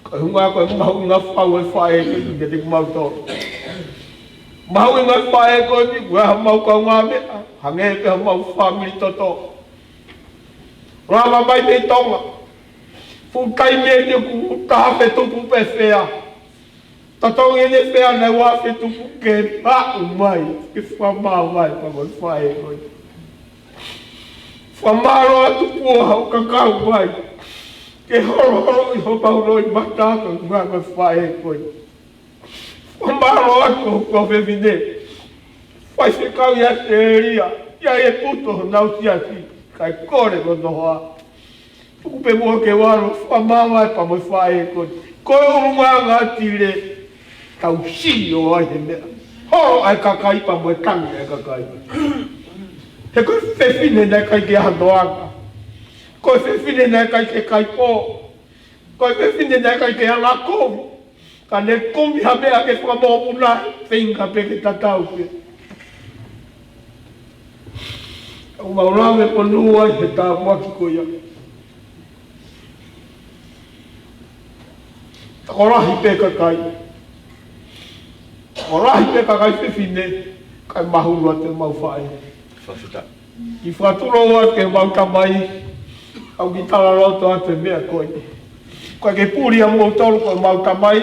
ko e ʻuhinga ko e mahuʻinga fau e faʻē ko eni kiate kimautolu. Mahuʻinga e faʻē ko eni, ko e hā mau kaungāmeʻa, hangē pē ha mau fāmili toto. Lava mai mei Tonga. Fuʻu taimi eni ʻoku taha fetupu pē fea. Totongi ʻene fea naʻe ua fetupu ke maʻu mai, ke fakamāvae pea mo e faʻē ko ē. Fakamālō atu Puha hoʻo kakau mai ke holoholoʻi homau loʻimata ko e ʻuhinga ko e faʻē ko ē. Fakamālō atu hoku kau fefine. Faifekau ʻi ʻAositelēlia, ʻi ai e puto honau siasi, kae kole ko hono hoa. Tuku pē muʻa ke u ʻalu ʻo fakamāvae pea mo e faʻē ko ē. Ko e ʻulungaanga Tile, tau sio ai he meʻa. Holo ai e kakai pea mo e tangi ai e kakai. He ko e fefine naʻe ʻikai ke ʻi ai hano anga. Ko e fefine naʻe ʻikai ke kai pō. Ko e fefine naʻe ʻikai ke ala kovi. Ka ne kumi ha meʻa ke fakamokopuna, feinga pē ke tatau pē. ʻOku mau lave monū ai he tāpuaki ko ia. Tokolahi pē kakai. Tokolahi pē kakai fefine, kae mahulu atu e mau faʻē. Fakafetaʻi. Kiʻi fakatulou atu ki he mau tamai, ʻoku ou kiʻi talaloto atu e meʻa ko eni. Ko e ke puli ʻa moutolu ko ʻemau tamai,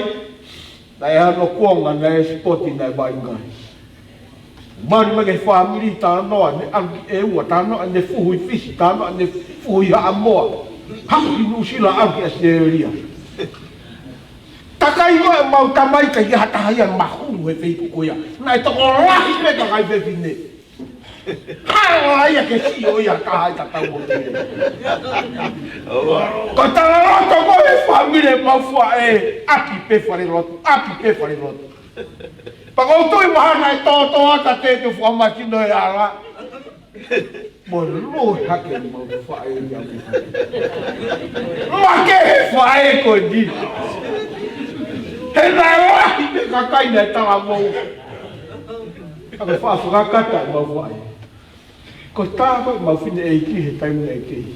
naʻe ʻi ai hono kuonga naʻe sipoti naʻe vaʻinga ai. Mali mai ki he fāmili, talanoa ne ʻalu ki ʻEua, talanoa ne fuhu ʻi Fisi, talanoa ne fuhu ʻi Haʻamoa. Haʻu ki Nuʻusila, ʻalu ki ʻAositelēlia. Takai ko ʻemau tamai, ʻikai ha taha ia mahulu he feituʻu ko ia. Naʻe tokolahi pē kakai fefine. Hala ia ke sio ia ka ai ka tau mo te. Ko e talaloto ko e fāmili ʻemau faʻē, ʻaki pē falelotu, ʻaki pē falelotu. Pea ʻoku ou tui mahalo naʻe tōtō atu ʻa Tete ʻo fua makino e ala. Mo lue hake ʻemau faʻē ia. Makehe faʻē ko eni. He naʻe lahi pē kakai naʻe talavou. Ka ko e faʻa fakakata ʻemau faʻē. Ko e tā ko ʻemau fineʻeiki he taimi naʻe kei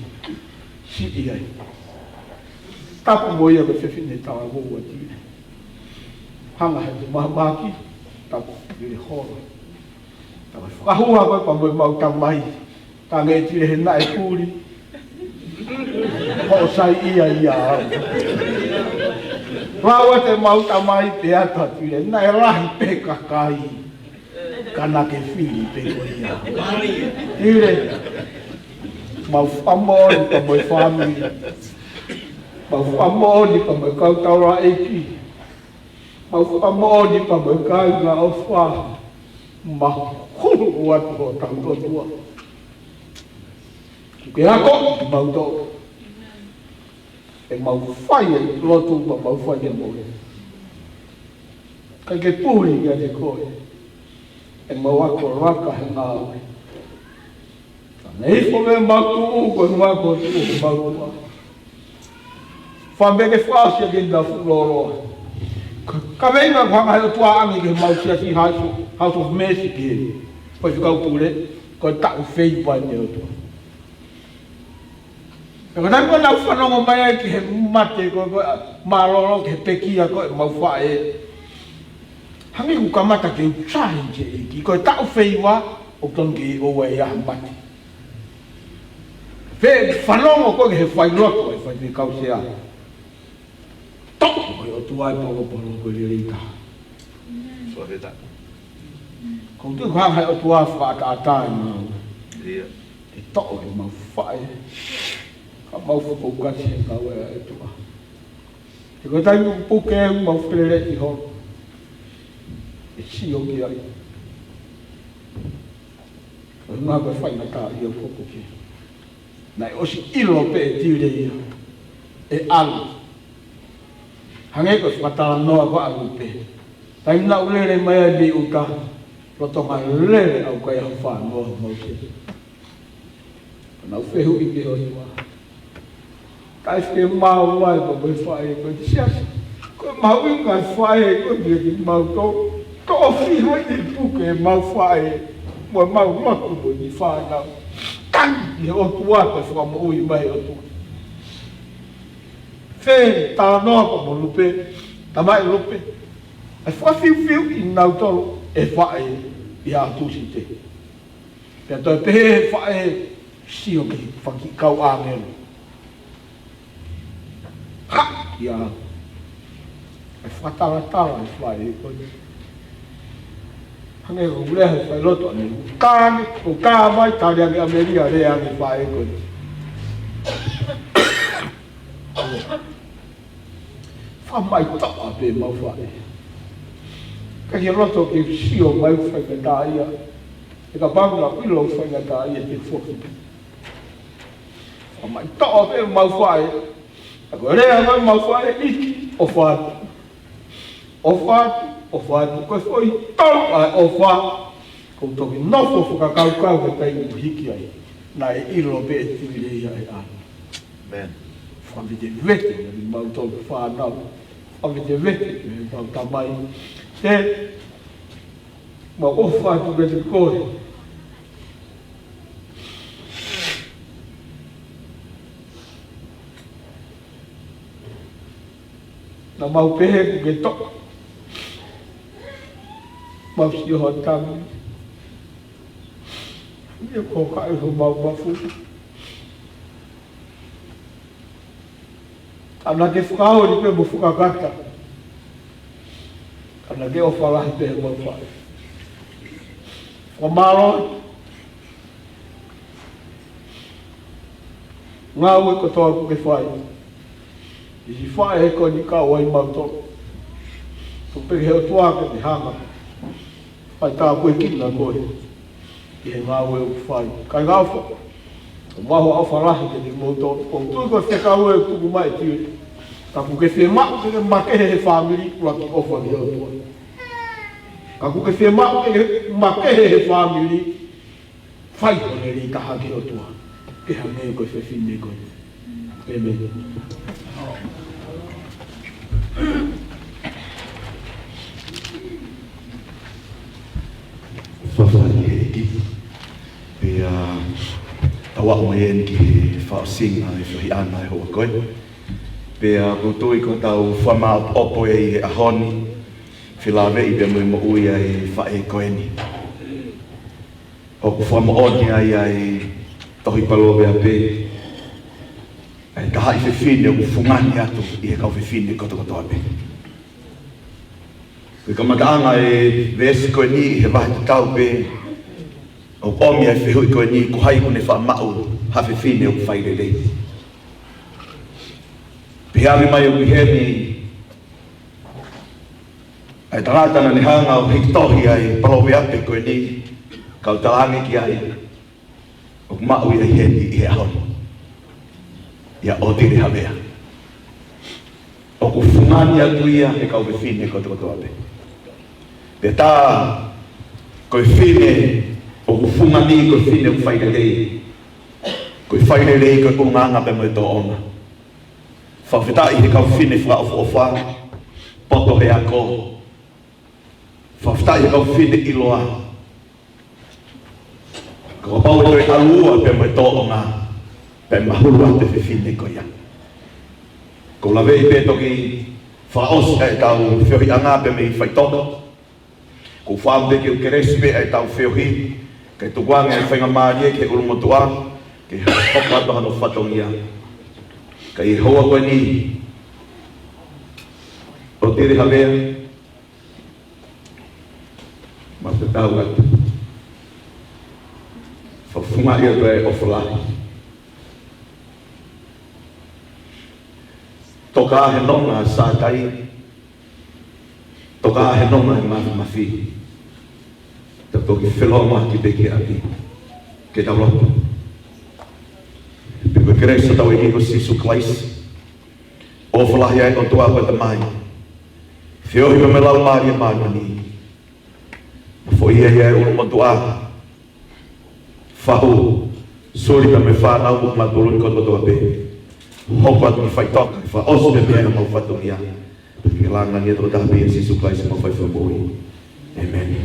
siʻi ai. Tapu mo ia ko e fefine talavou ʻa Tile. Hanga he te mahamaki, tapu Tile holo. Tapu fakahua ko e pea mo ʻemau tamai. Tange Tile he naʻe puli. Hoʻo saiʻia ia au. Lau atu ʻemau tamai pea tā Tile, naʻe lahi pē kakai. Ka naʻa ke fili pē ko ia. Tile, mau fakamoʻoni pea mo e fāmili. Mau fakamoʻoni pea mo e kau taulaʻeiki. Mau fakamoʻoni pea mo e kāinga ʻofa. Mahulu atu hoʻo tauhi ʻOtua. Ke ako, mau tō. ʻEmau fai e lotu pea mau fai e mole. Ka ke puli kiate koe. ʻEmau ako laka he ngāue. Ka ne ifo me mau tuʻu, ko e ngā ko tuʻu, ko mau tuʻa. Fāmili ke fakaʻosi ʻaki ʻenau fuʻu lōloa. Ka, ka veinga ko hanga he ʻOtua ange ke mau siasi House of, House of Mercy ke. Ko e fika pule, ko e taʻu feiva ʻe ʻOtua. Ka ko e taimi ko ē naʻa ku fanongo mai ai ki he mate ko, ko, mālōlō ki he pekia ko ʻemau faʻē. Hangē kuo kamata ke u challenge e ʻEiki. Ko e taʻu feiva, ʻoku tonu ke ʻoua ʻe ʻi ai ha mate. Pea fanongo ko ē ki he failotu, ʻe fai ki he kau sea. Toʻo ko e ʻOtua e polopolo ko e lelei taha. Fakafetaʻi. Ko e tuʻu ko hanga he ʻOtua fakaʻataʻatā ʻemau. Ia. ʻE toʻo ʻemau faʻē. Ka mau fakaukati he ngāue ʻa e ʻOtua. He ko e taimi ʻoku puke ʻemau feleleʻi holo. ʻE sio ki ai. Ko e ngā ko e faingataʻaʻia ʻoku puke. Naʻe ʻosi ʻilo pē ʻe Tile ia. ʻE ʻalu. Hangē ko e fakatalanoa ko ʻalu pē. Taimi naʻa ku lele mai ai mei ʻuta. Lolotonga lele au kai ha fānau mau ke. Naʻa ku fehuʻi ki he ʻOtua. Kae fie mau ai pea mo e faʻē ko e siasi. Ko e mahuʻinga e faʻē ko e pia ki mau tō. Tō fiha ʻi puke mau faʻē. Mo mau lotu mo e fānau. Tangi ki he ʻOtua ko e fakamoʻui mai ʻOtua. Fē talanoa ko mo Lupe. Tamai Lupe. ʻE fakafiufiu ʻi nautolu ʻe faʻē ʻi ha tuʻu site. Pea toe pehē ʻe he faʻē sio ki he fanga kiʻi kau ʻāngelo. Ha! Ia. ʻE fakatalatala ʻe he faʻē ko ē. Hangē ko e lea he failotu ʻanenai. Ka ne, ko ka mai, tali ange ʻa Melia, lea ange faʻē ko ē. Fakamaʻitoʻa pē mau faʻē. Ka ke loto ke sio mai faingataʻaʻia. ʻE kapau naʻa ku ʻilo faingataʻaʻia te foki. Fakamaʻitoʻa pē mau faʻē. Ka ko e lea mai mau faʻē ʻEiki ʻofa atu. ʻOfa atu, ʻofa atu. Ko e foʻi tau ʻa e ʻofa. Ko e toki nofo fakakaukau he taimi ʻoku hiki ai. Naʻe ʻilo pē ʻe Tile ia ʻe ʻalu. Amen. Fakavetevete, ʻi mau tau fānau. Fakavetevete, ʻi mau tamai. Te, mau ʻofa atu kiate koe. Naʻa mau pehē kuo ke toʻo. Mau sio ho tangi. Ia ko ka ʻi homau mafu. Ka naʻa ke fakaoli pē mo fakakata. Ka naʻa ke ʻofa lahi pē heʻemau faʻē. Fakamālō. Ngāue kotoa ʻoku ke fai ʻi he faʻē ko eni kae ʻumaʻā kimautolu. Tuku pē ki he ʻOtua ke ne hanga ʻo fai tāpuekina koe ʻi he ngāue ʻoku fai. Kāinga ʻofa, ʻoku mau ʻofa lahi kiate kimoutolu. ʻOku ou tui ko e fekau ʻe tuku mai ʻe Tīveti. Ka ʻoku ke fiemaʻu ke ke makehe he fāmili, ʻuluaki ʻofa ki he ʻOtua. Ka ʻoku ke fiemaʻu ke ke makehe he fāmili, fai hoʻo lelei taha ki he ʻOtua, ke hangē ko e fefine ko eni. ʻĒmeni. Fakafetaʻi ki he ʻEiki. Pea tau aʻu mai eni ki he fakaʻosinga ʻo e feohiʻanga ʻo e houa ko eni. Pea ʻoku ou tui ko ʻetau fakamāʻopoʻopo ʻi he ʻaho ni, felāveʻi pea mo e moʻui ʻa e faʻē ko eni. ʻOku fakamoʻoni ai ʻa e tohi Palōveape, ʻa e taha ʻi fefine ʻoku fungani atu ʻi he kau fefine kotokotoa pē. Ko e kamataʻanga ʻo e veesi ko eni ʻi he vahe tatau pē, ʻoku ʻomi ʻa e fehuʻi ko eni, ko hai ʻoku ne faʻa maʻu ha fefine ʻoku fai lelei. Pea ʻomi mai ʻoku ʻi heni ʻa e tangata naʻa ne hanga ʻo hiki tohi ʻa e Palōveape ko eni, kau talaange ki ai, ʻoku maʻu ia ʻi heni ʻi he ʻaho ni. ʻIa ʻOtile Havea. ʻOku fungani atu ia he kau fefine kotokotoa pē. Pea tā ko e fefine ʻoku fungani, ko e fefine ʻoku fai lelei. Ko e fai lelei ko e ʻulungaanga pea mo e tōʻonga. Fakafetaʻi he kau fefine fakaʻofoʻofa, poto he ako. Fakafetaʻi he kau fefine ʻiloa. Kapau ʻe toe ʻalu ua pea mo e tōʻonga, pea mahulu atu e fefine ko ia. ʻOku ou laveʻi pē toki fakaʻosi ʻetau feohiʻanga pea mei faʻitoka. ʻOku ou fakaʻamu pē ke u kelesi pē ʻetau feohi, ke tukuange ʻa e faingamālie ki he ʻulumotuʻa, ke hoko atu hano fatongia. Ka ʻi he houa ko eni, ʻOtile Havea, mau tatau atu. Fakafunga ia ʻe he ʻofa lahi. Toka he nonga sātai, toka he nonga he mafimafi. Tau toki felōngoaki pē ki ʻapi. Ke tau lotu. Pea ko e kelesi ʻa hotau ʻEiki ko Sīsū Kalaisi, ʻofa lahi ʻa e ʻOtua ko e Tamai, feohi mo e Laumālie Māʻoniʻoni, nofoʻia ʻa e ʻulumotuʻa, fahu, suli pea mo e fānau mo e mātuʻa kotokotoa pē. Hoko atu ki faʻitoka, fakaʻosi pē pea mo e fatongia. Pea ke langa ni ʻa e tokotaha pē ʻia Sīsū Kalaisi homau Fakamoʻui. ʻĒmeni.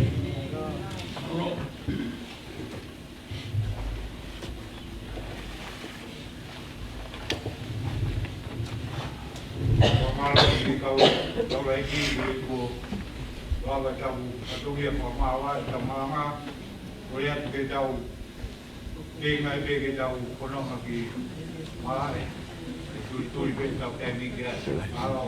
Fakamālō ki he kau, kau laiki, ʻi he kuo lava ʻetau fatongia fakamālō ʻi he malanga. Kole atu ke tau kei mai pē ke tau kononga ki malaʻe. Ke tuli tuli pē tau taimi ke ʻasi. Mālō.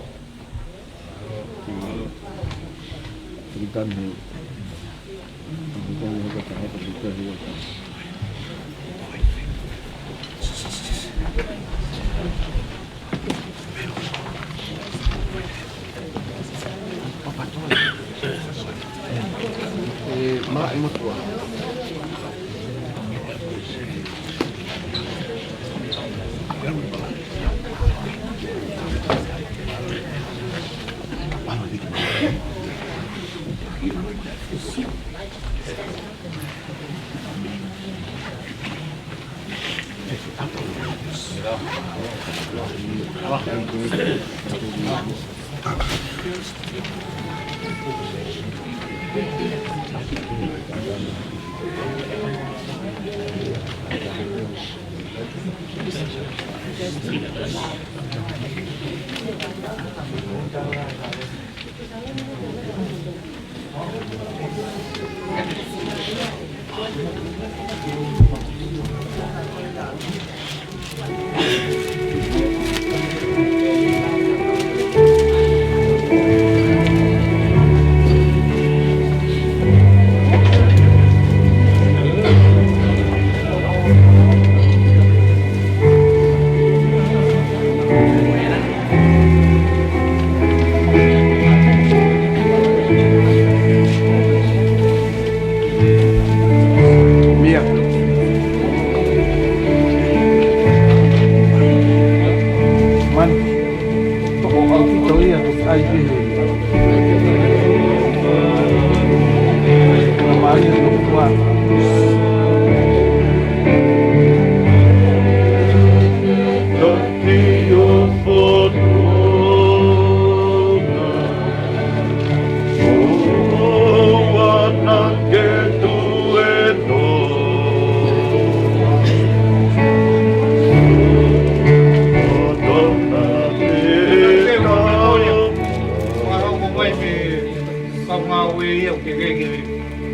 Ngāue ia ʻoku teʻeki ke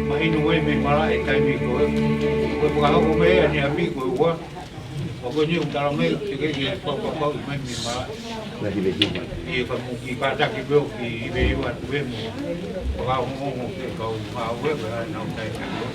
mahino mai mei malaʻe he taimi ko ē. Ko e fakahoko mai ʻa e ʻaneafi ko ē ua. Ko eni ʻoku tala mai ʻoku teʻeki ke fakapapauʻi mai mei malaʻe. Ia ka mou kiʻi kātaki pē ʻo kiʻi hivehiva atu pē mo fakaongoongo ki he kau ngāue pea nau taimi ko ē.